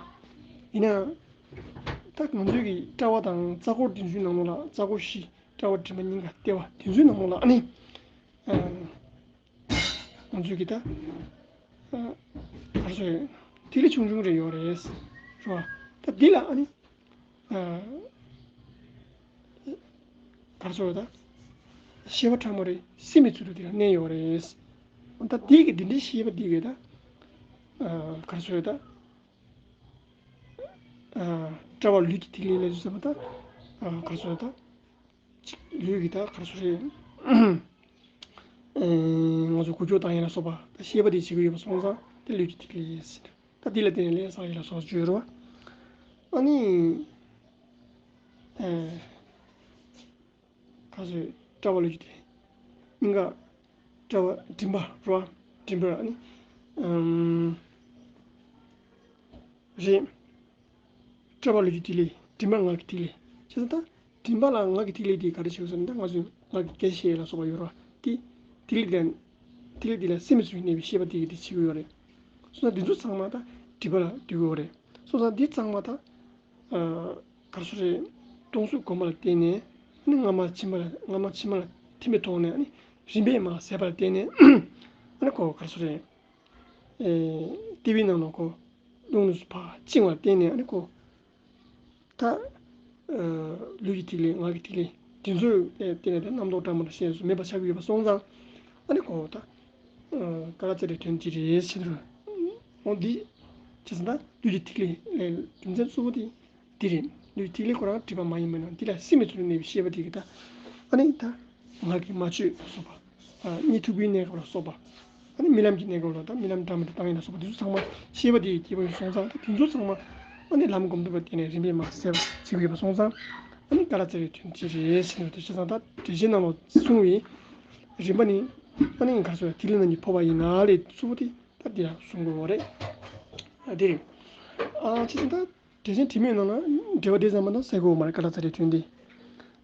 ཡིན་ནའང་། ད་ང་ཚོའི་གི་ལྟ་བ་དང་རྩ་འཁོར་བདུན་ཅུའི་ནང་ལོགས་ལ་རྩ་འཁོར་བཞི། ཕྲ་བ་དྲི་མ་སྙིང་ག་ལྟེ་བ་བདུན་ཅུའི་ནང་ལོགས་ལ་ཨ་ནི། ཨ། ང་ཚོས་ཀྱི་ད། ཨ། ག་རེ་ཟེར། ཐིག་ལེ་ཆུང་ཆུང་རེ་ཡོད་རེད། རེད་བ། ད་འདི་ལ་ཨ་ནི། ཨ། ག་རེ་ཟེར་ད། ཤེས་པ་ཕྲ་མོ་རེད། སེམས་མི་ཚུལ་དུ་དེ་ལ་གནས་ཡོད་རེད། ད་འདི་གི་འདི་འདྲའི་ཤེས་པ་འདི་གི་ད། ཨ། ག་རེ་ཟེར་ད། ཨ། སྐྲ་བ་ལུས་ཀྱི་ཐིག་ལེ་ལས་བཟོས་པ་ད། ཨ། ག་རེ་ཟེར་ད། ལུས་ཀྱི་ད་ག་རེ་ཟེར་རེད། ཨ། ང་ཚོ་འགུལ་སྐྱོད་བཏང་ཡས་ལ་སོགས་པ་ད་ཤེས་པ་དེ་བྱེད་ཀྱི་ཡོད་པ་སོང་ཙང་དེ་ལུས་ཀྱི་ཐིག་ལེ་ཡིན་ཟེར། ད་འདི་ལ་བརྟེན་ནས་ལས་བསགས་ཡས་ལ་སོགས་བརྗོད་རོ། ཨ་ནི། ཨ། ག་ཚོད་སྐྲ་བ་ལུས་ཀྱི་དེ། སྙིང་ག་སྐྲ་བ་མགྲིན་པ་རོ། མགྲིན་པ་ཨ་ནི། ཨམ། རེད། སྐྲ་བ་ལུས་ཀྱི་ཐིག་ལེ། མགྲིན་པ་ངག་གི་ཐིག་ལེ། བྱས་ཙང་ད་མགྲིན་པ་ལ་ངག་གི་ཐིག་ལེ་དེ་ག་རེ་བྱེད་དགོས་ཟེར་ན་ད་ང་ཚོས་ངག་གི་སྐད་ཤེས་ལ་སོགས་པ་ཡོད་རོ། དེ་ཐིག་ལེ་དེ། ཐིག་ལེ་དེ་ལ་སེམས་སུ་གནས་པའི་ཤེས་པ་དེ་གིས་དེ་བྱེད་ཀྱི་ཡོད་རེད། སོང་ཙང་འདི་ཚོ་ཚང་མ་ད་མགྲིན་པ་ལ་འདུས་ཀྱི་ཡོད་རེད། སོང་ཙང་འདི་ཚང་མ་ད། ཨ། ག་རེ་ཟེར་རེད། སྟོང་གཟུགས་སྒོམ་པ་ལ་བརྟེན་ནས་ཨ་ནི་སྔ་མ་ཕྱི་མ་ལ་སྔ་མ་ཕྱི་མ་ལ་ཐིམ་པའི་ཐོག་ནས་ཨ་ནི་རིམ་པས་མར་ཟད་པ་ལ་བརྟེན་ནས་ཨ་ནི་ཁོ་ག་རེ་ཟེར་རེད། ཨེ། ལྟེ་བའི་ནང་ལ་ཁོ་རླུང་ནུས་སུ་ཕར་བཅིངས་པ་ལ་བརྟེན་ནས་ཨ་ནི་ཁོ་ད། ཨ། ལུས་ཀྱི་ཐིག་ལེ་ངག་གི་ཐིག་ལེ་དེ་ཚོའི་ལ་བརྟེན་ནས་ད་རྣམ་རྟོག་སྒྲ་མ་སྒྲ་ཞེས་སུ་མེད་པར་ཆགས་ཀྱི་ཡོད་པ་སོང་ཙང་ཨ་ནི་ཁོ་ད། ཨ། ཀ་ལ་ཙ་རའི་དོན་དེ་རེད་ཟེར་རོ། འོ་འདི། བྱས་ཙང་ད་ལུས་ཀྱི་ཐིག་ལེ་ལས་རྒྱུ་མཚན་གཙོ་བོ་དེ་འདི་རེད། ལུས་ཀྱི་ཐིག་ལེ་ཁོ་རང་སྒྲིབ་པ་མ་ཡིན་པ་ན་འདི་ལ་སེམས་མི་ཚུལ་གནས་པའི་ཤེས་པ་དེ་གི་ད། ཨ་ནི་ད། ངག་གི་མ་བཅོས་ལ་སོགས་པ། ཨ། གཉིད་འཐུག་པའི་གནས་སྐབས་ལ་སོགས་པ། ཨ་ནི་རྨི་ལམ་གྱི་གནས་སྐབས་ལ་ད་རྨི་ལམ་སྒྲ་མི་སྒྲ་བཏང་ཡས་ལ་སོགས་པ་དེ་ཚོ་ཚང་མ་ཤེས་པ་དེ་ཡི་སྐྱེས་བུ་ཡིན་སོང་ཙང་ད་དེ་ཚོ་ཚང་མ་ཨ་ནི་ལམ་སྒོམ་ཐུབ་པ་དེ་ནས་རིམ་པས་མར་ཟད་པ་བྱེད་ཀྱི་ཡོད་པ་སོང་ཙང་ཨ་ནི་ཀ་ལ་ཙ་རའི་དོན་དེ་རེད་ཟེར་ནས་དེ་བྱས་ཙང་ད་འགྲེལ་ཆེན་ནང་ལ་གསུངས་པའི་རིམ་པ་ནི་ཨ་ནི་ག་རེ་ཟེར་ཐིག་ལེ་རྣམས་ཀྱི་ཕོར་པ་ཡིན་ན་ལས་གཙོ་བོ་དེ་ད་འདི་ལ་གསུང་དགོས་པ་རེད། ཨ་དེ་རེད། ཨ་བྱས་ཙང་ད་འགྲེལ་ཆེན་དྲི་མེད་ནང་ལ་འགྲེལ་པ་དེ་ཙམ་མ་གཏོགས་གསལ་གོ་མ་རེད་ཀ་ལ་ཙ་རའི་དོན་དེ།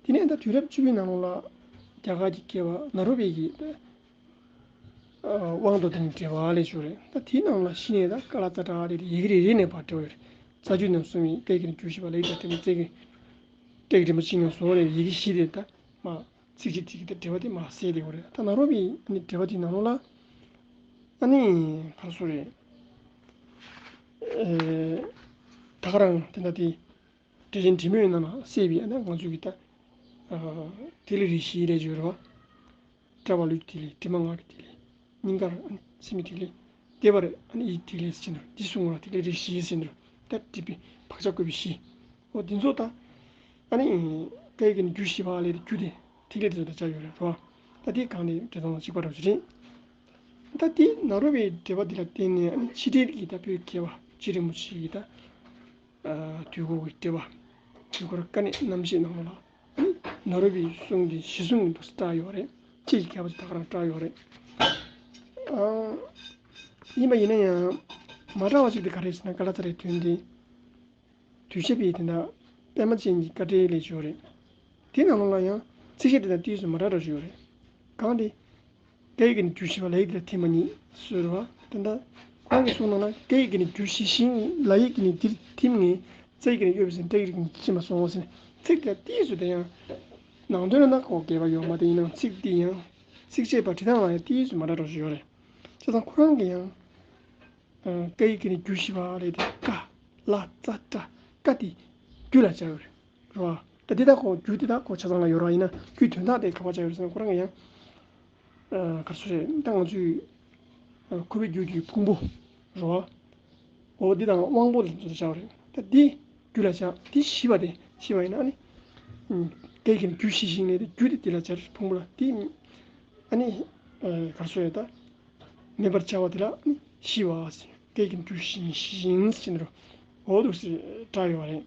དེ་ནས་ད་དུས་རབས་བཅུ་པའི་ནང་ལོགས་ལ་རྒྱ་གར་གྱི་མཁས་པ་ནཱ་རོ་པའི་གི་དབང་དུ་བཏང་འགྲེལ་པ་ལས་བྱུང་རེད། ད་དེའི་ནང་ལ་གཞི་ནས་ད་ཀ་ལ་ཙ་ཏྲ་ལས་ཡི་གེ་རེ་རེ་ནས་ཕར་འགྲེལ་བ་ཡོད་རེད། རྩ་རྒྱུད་རྣམས་གསུངས་པའི་སྐད་ཀྱི་རྒྱུད་བཞི་པ་ལ་ཡི་དྭགས་དེ་མོ་རྩེ་གི་སྐད་ཀྱི་རིན་པོ་ཆེ་ཡང་བཟོ་རེད་ཡི་གེ་བཞི་དེ་ད་མ། ཚིགས་བཅད་དེ་གི་ད་འགྲེལ་པ་དེ་མར་གསལ་བསྡད་ཡོད་རེད། ད་ནཱ་རོ་པའི་ཨ་ནི་འགྲེལ་པ་དེའི་ནང་ལོགས་ལ་ཨ་ནི་ག་རེ་ཟེར་རེད། ཨེ། ད་ག་རང་དེ་འདྲ་དེ་འགྲེལ་ཆེན་དྲི་མེད་ནང་ལ་གསལ་བའི་ཨ་ནི་ང་ཚོ་གི་ད་ཨ་ཐིག་ལེ་རིགས་བཞི་ལས་བརྗོད་རེད་བ། སྐྲ་བ་ལུས་ཐིག་ལེ་དྲི་མ་ངག་གི་ཐིག་ལེ། སྙིང་གར་ཨ་ནི་སེམས་ཀྱི་ཐིག་ལེ། ལྟེ་བར་ཨ་ནི་ཡིད་ཐིག་ལེ་ཟེར་ནོ་འདི་གསུང་བ་ཐིག་ལེ་རིགས་བཞི་ཟེར་ནོ་ད་སྒྲིབ་པའི་བག་ཆགས་བཀོད་པའི་བཞི། འོ་འདི་ཚོ་ད། ཨ་ནི། སྐད་ཡིག་གི་ནི་རྒྱུད་བཞི་པ་ལས་རྒྱུད་དེ་ཐིག་ལེ་དེ་ཚོ་དང་སྦྱར་ཡོད་རེད་རོ། ད་དེ་གང་ནས་འགྲེལ་སྟངས་གཅིག་པ་འདྲ་བོ་ཞིག་རེད། ད་དེ་ནཱ་རོ་པའི་འགྲེལ་པ་འདི་ལ་བརྟེན་ནས་ཨ་ནི་ཕྱི་འབྲེལ་གྱི་ད་བོད་མཁས་པ་རྗེ་རིན་པོ་ཆེ་ཡིས་ད། དུས་འཁོར་གྱི་འགྲེལ་པ། དུས་འཁོར་དཀའ་གནད་རྣམ་བཤད་ནང་ལ། ནཱ་རོ་པའི་གསུང་དེ་གཞི་གསུང་གི་འདུག་སེ་བཀྲལ་ཡོད་རེད། ཁྱེད་ཀྱི་མཁས་པ་ཚོ་ད་ག་རང་བཀྲལ་ཡོད་རེད། ཡིན་པ་ཡིན་ན་ཡང་། མ་བཀྲལ་བ་ཞིག་དེ་ག་རེ་ཟེར་ན་ཀ་ལ་ཙ་རའི་དོན་དེ། དུས་བཤད་པའི་དེ་འདྲ་པད་མ་ཅན་གྱི་བཀའ་འགྲེལ་ལས་བྱུང་རེད། དེ་ནང་ལོགས་ལ་ཡང་ཚིགས་བཅད་དེ་དང་ཏོག་ཙམ་མ་འདྲ་འདྲ་ཞིག་ཡོད་རེད། གང་དེ། སྐད་ཡིག་གི་ནི་རྒྱུད་བཞི་པ་ལ་ཡིག་དེ་ལ་ཐིམ་པ་ཉིད་ཟེར་བ་དེ་འདྲ། ཁོང་གིས་གསུངས་ནང་ན་སྐད་ཡིག་གི་ནི་རྒྱུད་བཞི་ཞིང་ལ་ཡིག་གི་ནི་འདིར་ཐིམ་ངེས། རྩ་ཡིག་གི་ནི་གཡོ་བའི་ཟིན་སྐྲ་ཡིག་གི་ནི་ཕྱིན་པ་སོང་ཟེར་ཚིག་དེ་ཏོག་ཙམ་དེ་ཡང་། ནང་དོན་ལ་ན་ཁོ་འགལ་བ་ཡོད་མ་དེ་ཡིན་ནའང་ཚིག་འདི་ཡང་། ཚིགས་བཅད་པ་འབྲི་སྟངས་ལ་ཡང་ཏོག་ཙམ་མ་འདྲ་འདྲ་ཞིག་ཡོད་རེད། བྱས་ཙང་ཁོ་རང་གིས་ཡང་། སྐད་ཡིག་གི་ནི་རྒྱུད་བཞི་པ་ལས་དེ་ཀ། ལ་ཙ་ཏྲ་ཀ་དེ་རྒྱུད་ལ་སྦྱར་ཡོད་རེད། རེད་བ། ད་དེ་དག་གོ་རྒྱུད་དེ་དག་གོ་ཆ་ཚང་ལ་ཡོད་ར་ཡིན་ན་རྒྱུད་དོན་དག་དེ་ག་པར་སྦྱར་ཡོད་རེད་ཟེར་ན་ཁོ་རང་གི་ཡང་། ག་རེ་ཟེར་རེད་ད་ང་ཚོའི། ཁོ་བོའི་རྒྱུད་ཀྱི་ཕུང་པོ། རེད་བ། འོ་འདི་དང་དབང་པོ་ལ་ཚོ་སྦྱར་བ་རེད། ད་འདི་རྒྱུད་ལ་སྦྱར་འདི་ཤེས་པ་དེ་ཤེས་པ་ཡིན་ན་ཨ་ནི། སྐད་ཡིག་གི་ནི་རྒྱུད་ཤེས་ཤིང་ལས་དེ་རྒྱུད་དེ་དེ་ལ་སྦྱར་ཕུང་པོ་ལ་དེ། ཨ་ནི། ག་རེ་ཟེར་རེད་ད། མེད་པར་བྱ་བ་དེ་ལ་ནི་ཤི་བ་ཟེར། སྐད་ཀྱི་རྒྱུ་ཤིང་ཤིང་ཟེར་འགྲོ། འོ་འདུག་སེ་བཀྲལ་ཡོད་པ་རེད།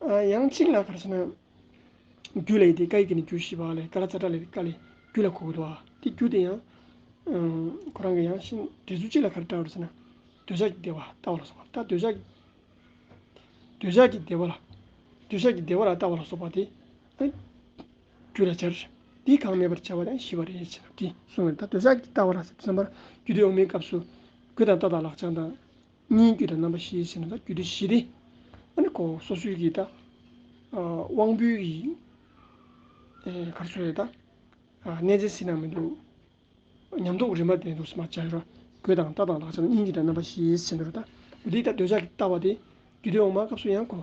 ཨ་ཡང་གཅིག་ལ་ག་རེ་ཟེར་ན། རྒྱུ་ལས་དེ་ཀ་ཡིག་གི་ནི་རྒྱུ་ཤི་བ་ལས་ཀ་ལ་ཙ་ཏྲ་ལས་ཀ་ལས་རྒྱུ་ལ་གོ་གི་འདུག་ཨ། དེ་རྒྱུ་དེ་ཡང་། ཁོ་རང་གི་ཡང་ཤིང་འགྲེལ་ཚུལ་གཅིག་ལ་ག་རེ་བཀྲལ་བ་རེད་ཟེར་ན། འདོད་ཆགས་ཀྱི་བདེ་བ་ལྟ་བ་ལ་སོགས་པ་ད་འདོད་ཆགས་ཀྱི། འདོད་ཆགས་ཀྱི་བདེ་བ་ལ། འདོད་ཆགས་ཀྱི་བདེ་བ་ལ་ལྟ་བ་ལ་སོགས་པ་དེ། རྒྱུ་ལ་སྦྱར། དེ་གང་མེད་པར་བྱ་བ་དང་ཤི་བ་རེད་ཟེར་ན་དེ་གསུངས་པ་རེད། ད་འདོད་ཆགས་ཀྱི་ལྟ་བ་ལ་ཟེར་དུས་ཙམ་པར་རྒྱུ་དེ་འོག་མའི་སྐབས་སུ། རྒོད་དང་རྟ་དང་ལག་ཆང་དང་། གཉིས་རྒྱུ་དང་རྣམ་པ་བཞི་ཟེར་ན་ད་རྒྱུ་དེ་བཞི་དེ། ཨ་ནི་ཁོ་སོ་སོའི་གི་ད། དབང་པོའི་གི། ག་རེ་ཟེར་རེད་ད། གནས་ཚད་ཟིན་ན་མི་འདུག་ཉམས་རྟོགས་རིམ་པ་དེ་འདུག་སེ་མར་སྦྱར་རོ། རྒོད་དང་རྟ་དང་ལག་ཆ་དང་སྙིང་རྗེ་དང་རྣམ་པ་བཞི་ཟེར་འདུག་རོ། ད་འདི་ལྟར་འདོད་ཆགས་ཀྱི་ལྟ་བ་དེ་ རྒྱུད་སྡེ་འོག་མ་སྐབས་སུ་ཡང་ཁོ།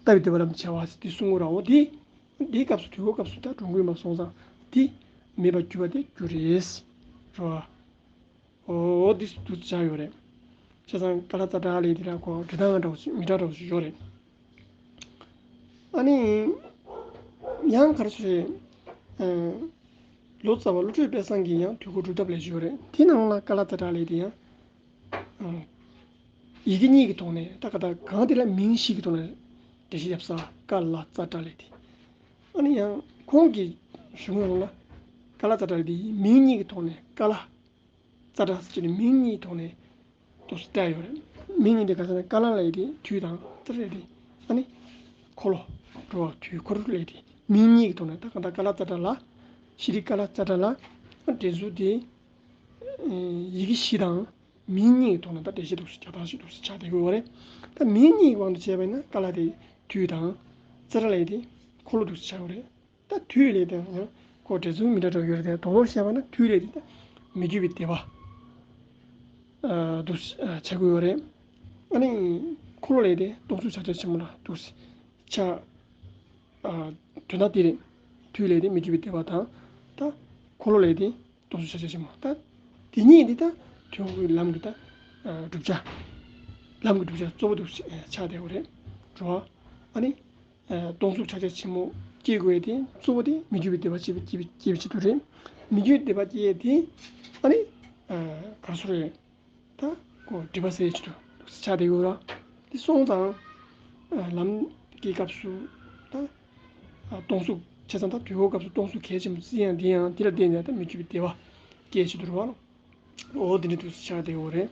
ལྟ་བའི་བདེ་བ་ལམ་བྱ་བ་ཟེར་དེ་གསུང་གི་ར། འོ་དེ། དེའི་སྐབས་སུ་དུས་འཁོར་སྐབས་སུ་ད་འགྲོ་མགོན་མ་སོང་ཙང་དེ་མེད་པར་གྱུར་པ་དེ་རྒྱུ་རེད། རེད་བ། འོ་འདི་འདུག་ཆགས་ཡོད་རེད། བྱས་ཙང་ཀ་ལ་ཙ་དྲག་ལས་དེ་ལ་གོ་འབྲི་སྟངས་འདྲ་བོ་ཞིག་མི་འདྲ་འདྲ་བོ་ཞིག་ཡོད་རེད། ཨ་ནི། ཡང་ག་རེ་ཟེར་རེད། ལོ་ཙཱ་བ་བློ་གྲོས་དཔལ་བཟང་གིས་ཡང་དུས་འཁོར་སྒྲུབ་ཐབས་ལས་ཞུས་ཡོད་རེད། དེ་ནང་ལ་ཀ་ལ་ཙ་དྲག་ལས་དེ་ཡང་། ཡི་གེ་གཉིས་ཀྱི་ཐོག་ནས་ད་ག་ད་གང་དེ་ལ་མིང་བཞི་གི་ཐོག་ནས་འགྲེལ་བཤད་བརྒྱབ་ས་ཀ་ལ་ཙ་དྲག་ལས་དེ། ཨ་ནི་ཡང་ཁོང་གི་གཞུང་ནང་ལ་ཀ་ལ་ཙ་དྲག་ལས་དེ་མིང་གཉིས་ཀྱི་ཐོག་ནས་ཀ་ལ། ཙ་དྲག་ཟེར་ནས་མིང་གཉིས་ཐོག་ནས་ཏོག་ཙམ་བལྟས་ཡོད་རེད། མིང་གཉིས་དེ་ག་ཟེར་ན་ཀ་ལ་ལས་དེ་དུས་དང་ཙ་དྲག་ལས་དེ་ཨ་ནི་འཁོར་ལོ་འགྲོ་བ་དུས་འཁོར་ལས་དེ་མིང་གཉིས་ཀྱི་ཐོག་ནས་ད་གང་ལྟར་ཀ་ལ་ཙ་དྲག་ལ་ཤྲཱི་ཀ་ལ་ཙ་དྲག་ལ་འགྲེལ་ཚུལ་དེ་ཡི་གེ་བཞི་དང་མིང་གཉིས་ཀྱི་ཐོག་ནས་ད་འགྲེལ་བཤད་ཏོག་ཙམ་རྒྱག་སྟངས་ཤིག་ཏོག་ཙམ་ཆགས་བསྡད་ཀྱི་ཡོད་རེད། ད་མིང་གཉིས་ཀྱི་དབང་དུ་བྱས་པ་ཡིན་ན་ཀ་ལ་དེ་དུས་དང་ཙ་དྲག་ལས་དེ་འཁོར་ལོ་ཏོག་ཙམ་ཆགས་ཡོད་རེད། ད་དུས་ལས་དེ་ཡང་ཁོ་འགྲེལ་ཚུལ་མི་འདྲ་འདྲ་ཡོད་རེད་དེ། དོགས་པ་བཤད་པ་ན་དུས་ལས་དེ་ད་མི་བསྐྱོད་པའི་སྡེ་པ་འདུག་ཆགས་ཀྱི་ཡོད་རེད། ཨ་ནི་འཁོར་ལོ་ལས་དེ་སྟོང་གཟུགས་ཕྱག་རྒྱ་ཆེན་པོ་ལ་འདུག་ཆགས། དོན་དག་དེ་རེད། དུས་ལས་དེ་མི་བསྐྱོད་པའི་སྡེ་པ་དང་། ད་འཁོར་ལོ་ལས་དེ་སྟོང་གཟུགས་ཕྱག་རྒྱ་ཆེན་པོ། ད་དེ་གཉིས་དེ་ད་དོན་གྱི་ལམ་གྱི་ད་བསྒྲུབ་བྱ། ལམ་གྱི་བསྒྲུབ་བྱ་གཙོ་བོ་འདུག་ཆགས་བསྡད་ཡོད་རེད། རེད་བ། ཨ་ནི། སྟོང་གཟུགས་ཕྱག་རྒྱ་ཆེན་པོ་སྐྱེ་དགོས་ཡས་དེ་གཙོ་བོ་དེ་མི་བསྐྱོད་པའི་སྡེ་པ་སྐྱེ་བའི་སྐྱེ་བའི་སྐྱེ་བའི་ཆེད་དུ་རེད། མི་བསྐྱོད་པའི་སྡེ་པ་སྐྱེ་ཡས་དེ་ཨ་ནི་ག་རེ་ཟེར་རེད། ད་ཁོ་སྒྲིབ་པ་སེལ་ཆེད་དུ་ཆགས་བསྡད་ཡོད་ར། དེ་སོང་ཙང་ལམ་གྱི་སྐབས་སུ་ད་སྟོང་གཟུགས་བྱས་ཙང་ད་དུས་འཁོར་སྐབས་སུ་སྟོང་གཟུགས་གལ་ཆེན་པོ་བརྩི་ཡང་དེ་ཡང་དེ་ལ་བརྟེན་ནས་ད་མི་བསྐྱོད་པའི་སྡེ་པ་སྐྱེ་ཆེད་དུ་རེད་བ། འོ་དེ་འདྲ་འདུག་ཆགས་བསྡད་ཡོད་རེད།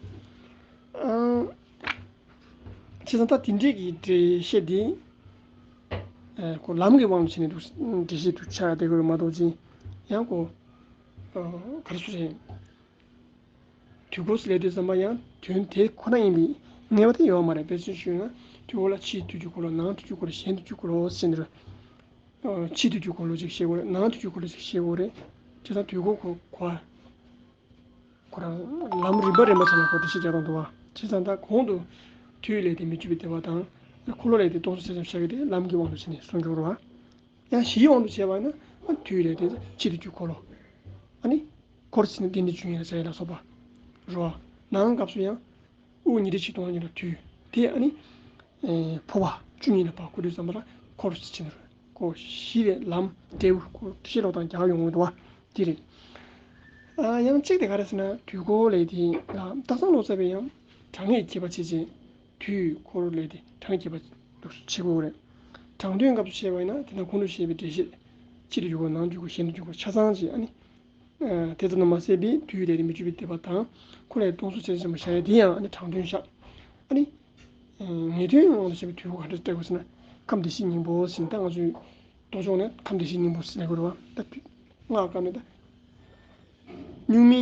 ཨང་། བྱས་ཙང་ད་དེ་འདྲའི་གི་འགྲེལ་བཤད་འདི། ཨ་ཁོ་ལམ་གྱི་དབང་དུ་བྱས་ནས་འདུག་འགྲེལ་བཤད་འདུག་ཆགས་བསྡད་ཡོད་རེད་མ་གཏོགས་ཅི། ཡང་ཁོ། ཨ་ག་རེ་ཟེར་རེད། དུས་འཁོར་ཟེར་ལབ་དུས་ཙམ་པ་ཡང་དོན་དེ་ཁོ་ན་ཡིན་པའི་ངེས་པ་དེ་ཡོད་མ་རེད། དཔེ་མཚོན་ཞུས་ན་དུས་འཁོར་ལ་ཕྱིའི་དུས་ཀྱི་འཁོར་ལོ། ནང་དུས་ཀྱི་འཁོར་ལོ། གཞན་དུས་ཀྱི་འཁོར་ལོ་ཟེར་ནས་རེད། ཕྱི་དུས་ཀྱི་འཁོར་ལོ་ཅིག་བཤད་དགོས་རེད། ནང་དུས་ཀྱི་འཁོར་ལོ་ཅིག་བཤད་དགོས་རེད། བྱས་ཙང་དུས་འཁོར་གོ་གོ་བ། ཁོ་རང་ལམ་རིམ་པ་རིམ་པ་བྱས་ནས་ཁོ་འགྲེལ་བཤད་རྒྱག་སྟངས་འདུག་བ། བྱས་ཙང་ད་གོང་དུ་དུས་ལས་དེ་མི་བསྐྱོད་པའི་སྡེ་པ་དང་། འཁོར་ལོ་ལས་དེ་སྟོང་གཟུགས་ཕྱག་རྒྱ་ཆེན་པོ་བཤད་ཀྱི་དེ་ལམ་གྱི་དབང་དུ་བྱས་ནས་གསུང་རྒྱུ་རེད་བ། ཡང་གཞིའི་དབང་དུ་བྱས་པ་ཡིན་ན་དུས་ལས་དེ་ཕྱི་དུས་ཀྱི་འཁོར་ལོ། ཨ་ནི། འཁོར་ཟེར་ན་རྟེན་འབྲེལ་བཅུ་གཉིས་ལ་བྱ་ཡི་ལ་སོགས་པ་རེད་བ། ནང་སྐབས་སུ་ཡང་། དབུགས་ཉི་ཁྲི་ཆིག་སྟོང་ཉིད་ལ་དུས། དེ་ཨ་ནི། ཨེ་འཕོ་བ་བཅུ་གཉིས་ལ་བར་བཀོད་དུས་ཙམ་པ་ལ་འཁོར་ཟེར་ཕྱིན་རེད། ཁོ་གཞི་ལས་ལམ་འབྲས་བུ་ཁོ་དེ་ཤེས་ལོག་དང་རྒྱག་ཡོང་གི་འདུག་བ། དེ་རེད། ཨ་ཡང་གཅིག་དེ་ག་རེ་ཟེར་ན་དུས་འཁོར་ལས་དེ་ལ་སྟག་ཚང་ལོ་ཙཱ་བས་ཡང་གྲངས་ངེས་ཁྱད་པར་ཕྱེ་ཅིང་དུས་འཁོར་ལས་དེ་གྲངས་ངེས་ཁྱད་པར་འདུག་ཕྱེ་དགོས་རེད། གྲངས་དོན་སྐབས་སུ་བཤད་པ་ཡིན་ན་དེ་ན་གོང་དུ་བཤད་པའི་འགྲེལ་བཤད་ཕྱི་དུས་ཀྱི་འཁོར་ནང་དུས་ཀྱི་འཁོར་གཞན་དུ་དུས་ཀྱི་འཁོར་ཆ་ཚང་ཅིག་ཨ་ནི། དེ་ཙམ་དུ་མ་ཟད་པའི་དུས་ལས་དེ་མི་བསྐྱོད་པའི་སྡེ་པ་དང་། ཁོ་ལས་སྟོང་གཟུགས་ཕྱག་རྒྱ་ཆེན་པོ་བཤད་ཡ་དེ་ཡང་ཨ་ནི་དྲང་དོན་བཞག་ཨ་ནི། ངེས་དོན་དབང་དུ་བྱས་པའི་དུས་འཁོར་ག་འདྲ་བལྟ་དགོས་ཟེར་ན། ཁམས་བདེ་གཤེགས་སྙིང་པོ་ཟེར་ན་ད་ང་ཚོའི་མདོ་ཕྱོགས་ནས་ཁམས་བདེ་གཤེགས་སྙིང་པོ་ཟེར་ལབ་དགོས་རེད་བ། ད་དུས་སྔགས་སྐབས་ནས་ད་གཉུག་མའི་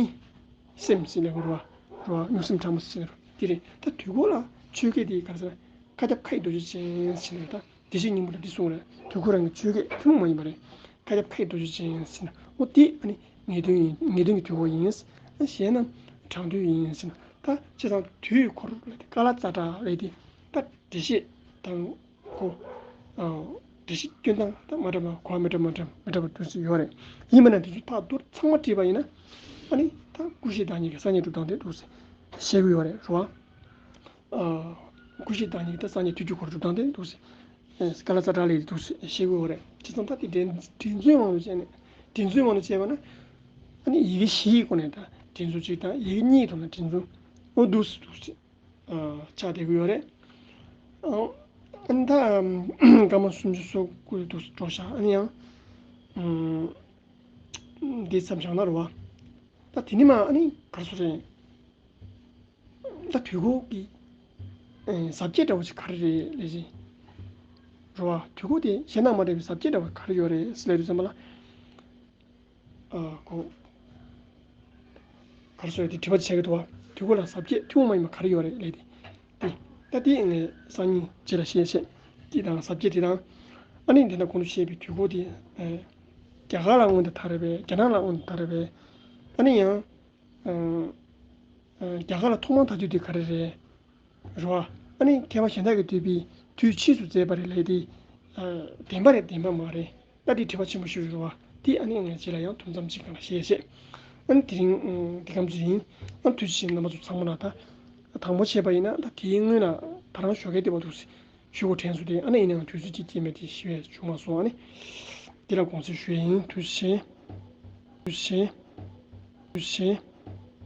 སེམས་ཟེར་ལབ་དགོས་རེད་བ། རེད་བ། གཉུག་སེམས་ཕྲ་མོ་ཟེར་ལབ་དེ་རེད། ད་དུས་འཁོར་ལ་ཆོས་སྐད་དེ་ག་རེ་ཟེར་ན། མཁའ་ཁྱབ་མཁའ་ཡི་རྡོ་རྗེ་ཅན་ཟེར་ལབ་ད། བདེ་གཤེགས་སྙིང་པོ་ལ་འདི་གསུངས་རེད། དུས་འཁོར་རང་གི་ཆོས་སྐད་ཐུན་མོང་མ་ཡིན་པ་རེད། མཁའ་ཁྱབ་མཁའ་ཡི་རྡོ་རྗེ་ཅན་ཟེར་ན། འོ་དེ་ཨ་ནི་ངེས་དོན་ཡིན། ངེས་དོན་གྱི་དུས་འཁོར་ཡིན། ཨ་གཞན་རྣམས་དྲང་དོན་ཡིན་ཟེར་ན། ད་བྱས་ཙང་དུས་འཁོར་ལ་དེ་ཀ་ལ་ཙ་དྲག་ལས་དེ་ད་འགྲེལ་བཤད་དང་གོ་འགྲེལ་བཤད་སྐྱོན་སྟངས་ད་མ་འདྲ་བ་གོ་བ་མི་འདྲ་མ་འདྲ་མི་འདྲ་བ་འདུག་སེ་ཡོད་རེད། ཡིན་པ་ན་དེ་ཚོ་ཕར་ཚུར་ཚང་མ་བྲིས་པ་ཡིན་ན། ཨ་ནི་ད་ཀུན་ཤེས་བདག་ཉིད་ཀྱི་གསར་རྙེད་སྒྲུབ་སྟངས་དེ་འདུག་སེ་བཤད་ཀྱི་ཡོད་རེད། རེད་བ། ཀུན་ཤེས་བདག་ཉིད་ཀྱི་གསར་རྙེད་དུས་ཀྱི་འཁོར་སྒྲུབ་སྟངས་དེ་འདུག་སེ། ཀ་ལ་ཙ་དྲག་ལས་འདུག་སེ་བཤད་ཀྱི་ཡོད་རེད། བྱས་ཙང་ད་དེ་འགྲེལ་འགྲེལ་ཚུལ་མང་དུ་བྱས་ནས་འགྲེལ་ཚུལ་མང་དུ་བྱས་པ་ན། ཨ་ནི་ཡི་གེ་བཞིའི་སྒོ་ནས་ད་འགྲེལ་ཚུལ་གཅིག་དང་ཡི་གེ་གཉིས་ཐོག་ནས་འགྲེལ་ཚུལ་འོ་འདུག་སེ་འདུག་སེ་ཆགས་བསྡད་ཀྱི་ཡོད་རེད། ཨ་ནི་ད་སྐར་མ་སུམ་ཅུ་སོ་དགུ་འདུག་སེ་འགྲོ་ཤག་ཨ་ནི་ཡང་འདི་མཚམས་བཞག་ན་རེད་བ། ད་དེ་ནི་མ་ཨ་ནི་ག་རེ་ཟེར་རེད། ད་དུས་འཁོར་གྱི་ཨེ་ཟབ་ཁྱད་འདྲ་བོ་ཞིག་ག་རེ་རེད་ལབ་ཅིང་། རེད་བ། དུས་འཁོར་དེ་གཞན་དང་མ་འདྲ་བའི་ཟབ་ཁྱད་འདྲ་བོ་ག་རེ་ཡོད་རེད་ཟེར་ལབ་དུས་ཙམ་པ་ལ། ཨ་ཁོ་ག་རེ་ཟེར་དེ་དྲི་བ་བྱེད་ཀྱི་འདུག་བ། དུས་འཁོར་ལ་ཟབ་ཁྱད་ཐུན་མོང་མ་ཡིན་པ་ག་རེ་ཡོད་རེད་ལབ་དེ། དེ་ད་དེ་ངས་སང་ཉིན་རྗེས་ལ་བཤད་བཤད་དེ་དང་ཟབ་ཁྱད་དེ་དང་། ཨ་ནི་དེ་འདྲ་གོང་དུ་བཤད་པའི་དུས་འཁོར་དེ་ཨེ་རྒྱ་གར་ལ་སྔོན་དུ་དར་བས། རྒྱ་ནག་ལ་སྔོན་དུ་དར་བས། ཨ་ནི་ཡང་། ཨ་ཨ་རྒྱ་གར་ལ་ཐོག་མར་དར་དུས་དེ་ག་རེ་རེད། རེད་བ། ཨ་ནི་མཁས་པ་གཞན་དག་གིས་བསྡུས་པའི་དུས་ཕྱིས་སུ་མཛད་པ་རེད་ལབ་དེ། ཨ། བདེན་པ་རེད་བདེན་པ་མ་རེད། ད་འདི་དྲི་བ་ཆེན་པོ་ཞིག་རེད་བ། འདི་ཨ་ནི་ངས་རྗེས་ལ་ཡང་དུམ་མཚམས་གཅིག་སྒང་ལ་བཤད་བྱས། ཨ་ནི་དེ་རིང་འདི་གམ་ཅིག་ཡིན། ཨ་དུས་ཆེན་རྣམ་པ་ཚོ་ཚང་མ་ལ་ད་དང་པོ་བྱས་པ་ཡིན་ན་ད་དེའི་སྔོན་ལ་ད་རང་ཞོགས་ཀས་བལྟས་པ་འདུག་ཞུ་དགོས་དྲན་སོང་སྟེ། ཨ་ནི་ཡིན་ནའང་དུས་ཚོད་ཅིག་སྐྱེལ་མེད་དེ་ཞུ་ཡས་བྱུང་མ་སོང་། ཨ་ནི་འདི་ལ་དགོངས་སེལ་ཞུ་ཡས་ཡིན། ཐུགས་རྗེ་ཆེ། ཐུགས་རྗེ་ཆེ། ཐུགས་རྗེ་ཆེ།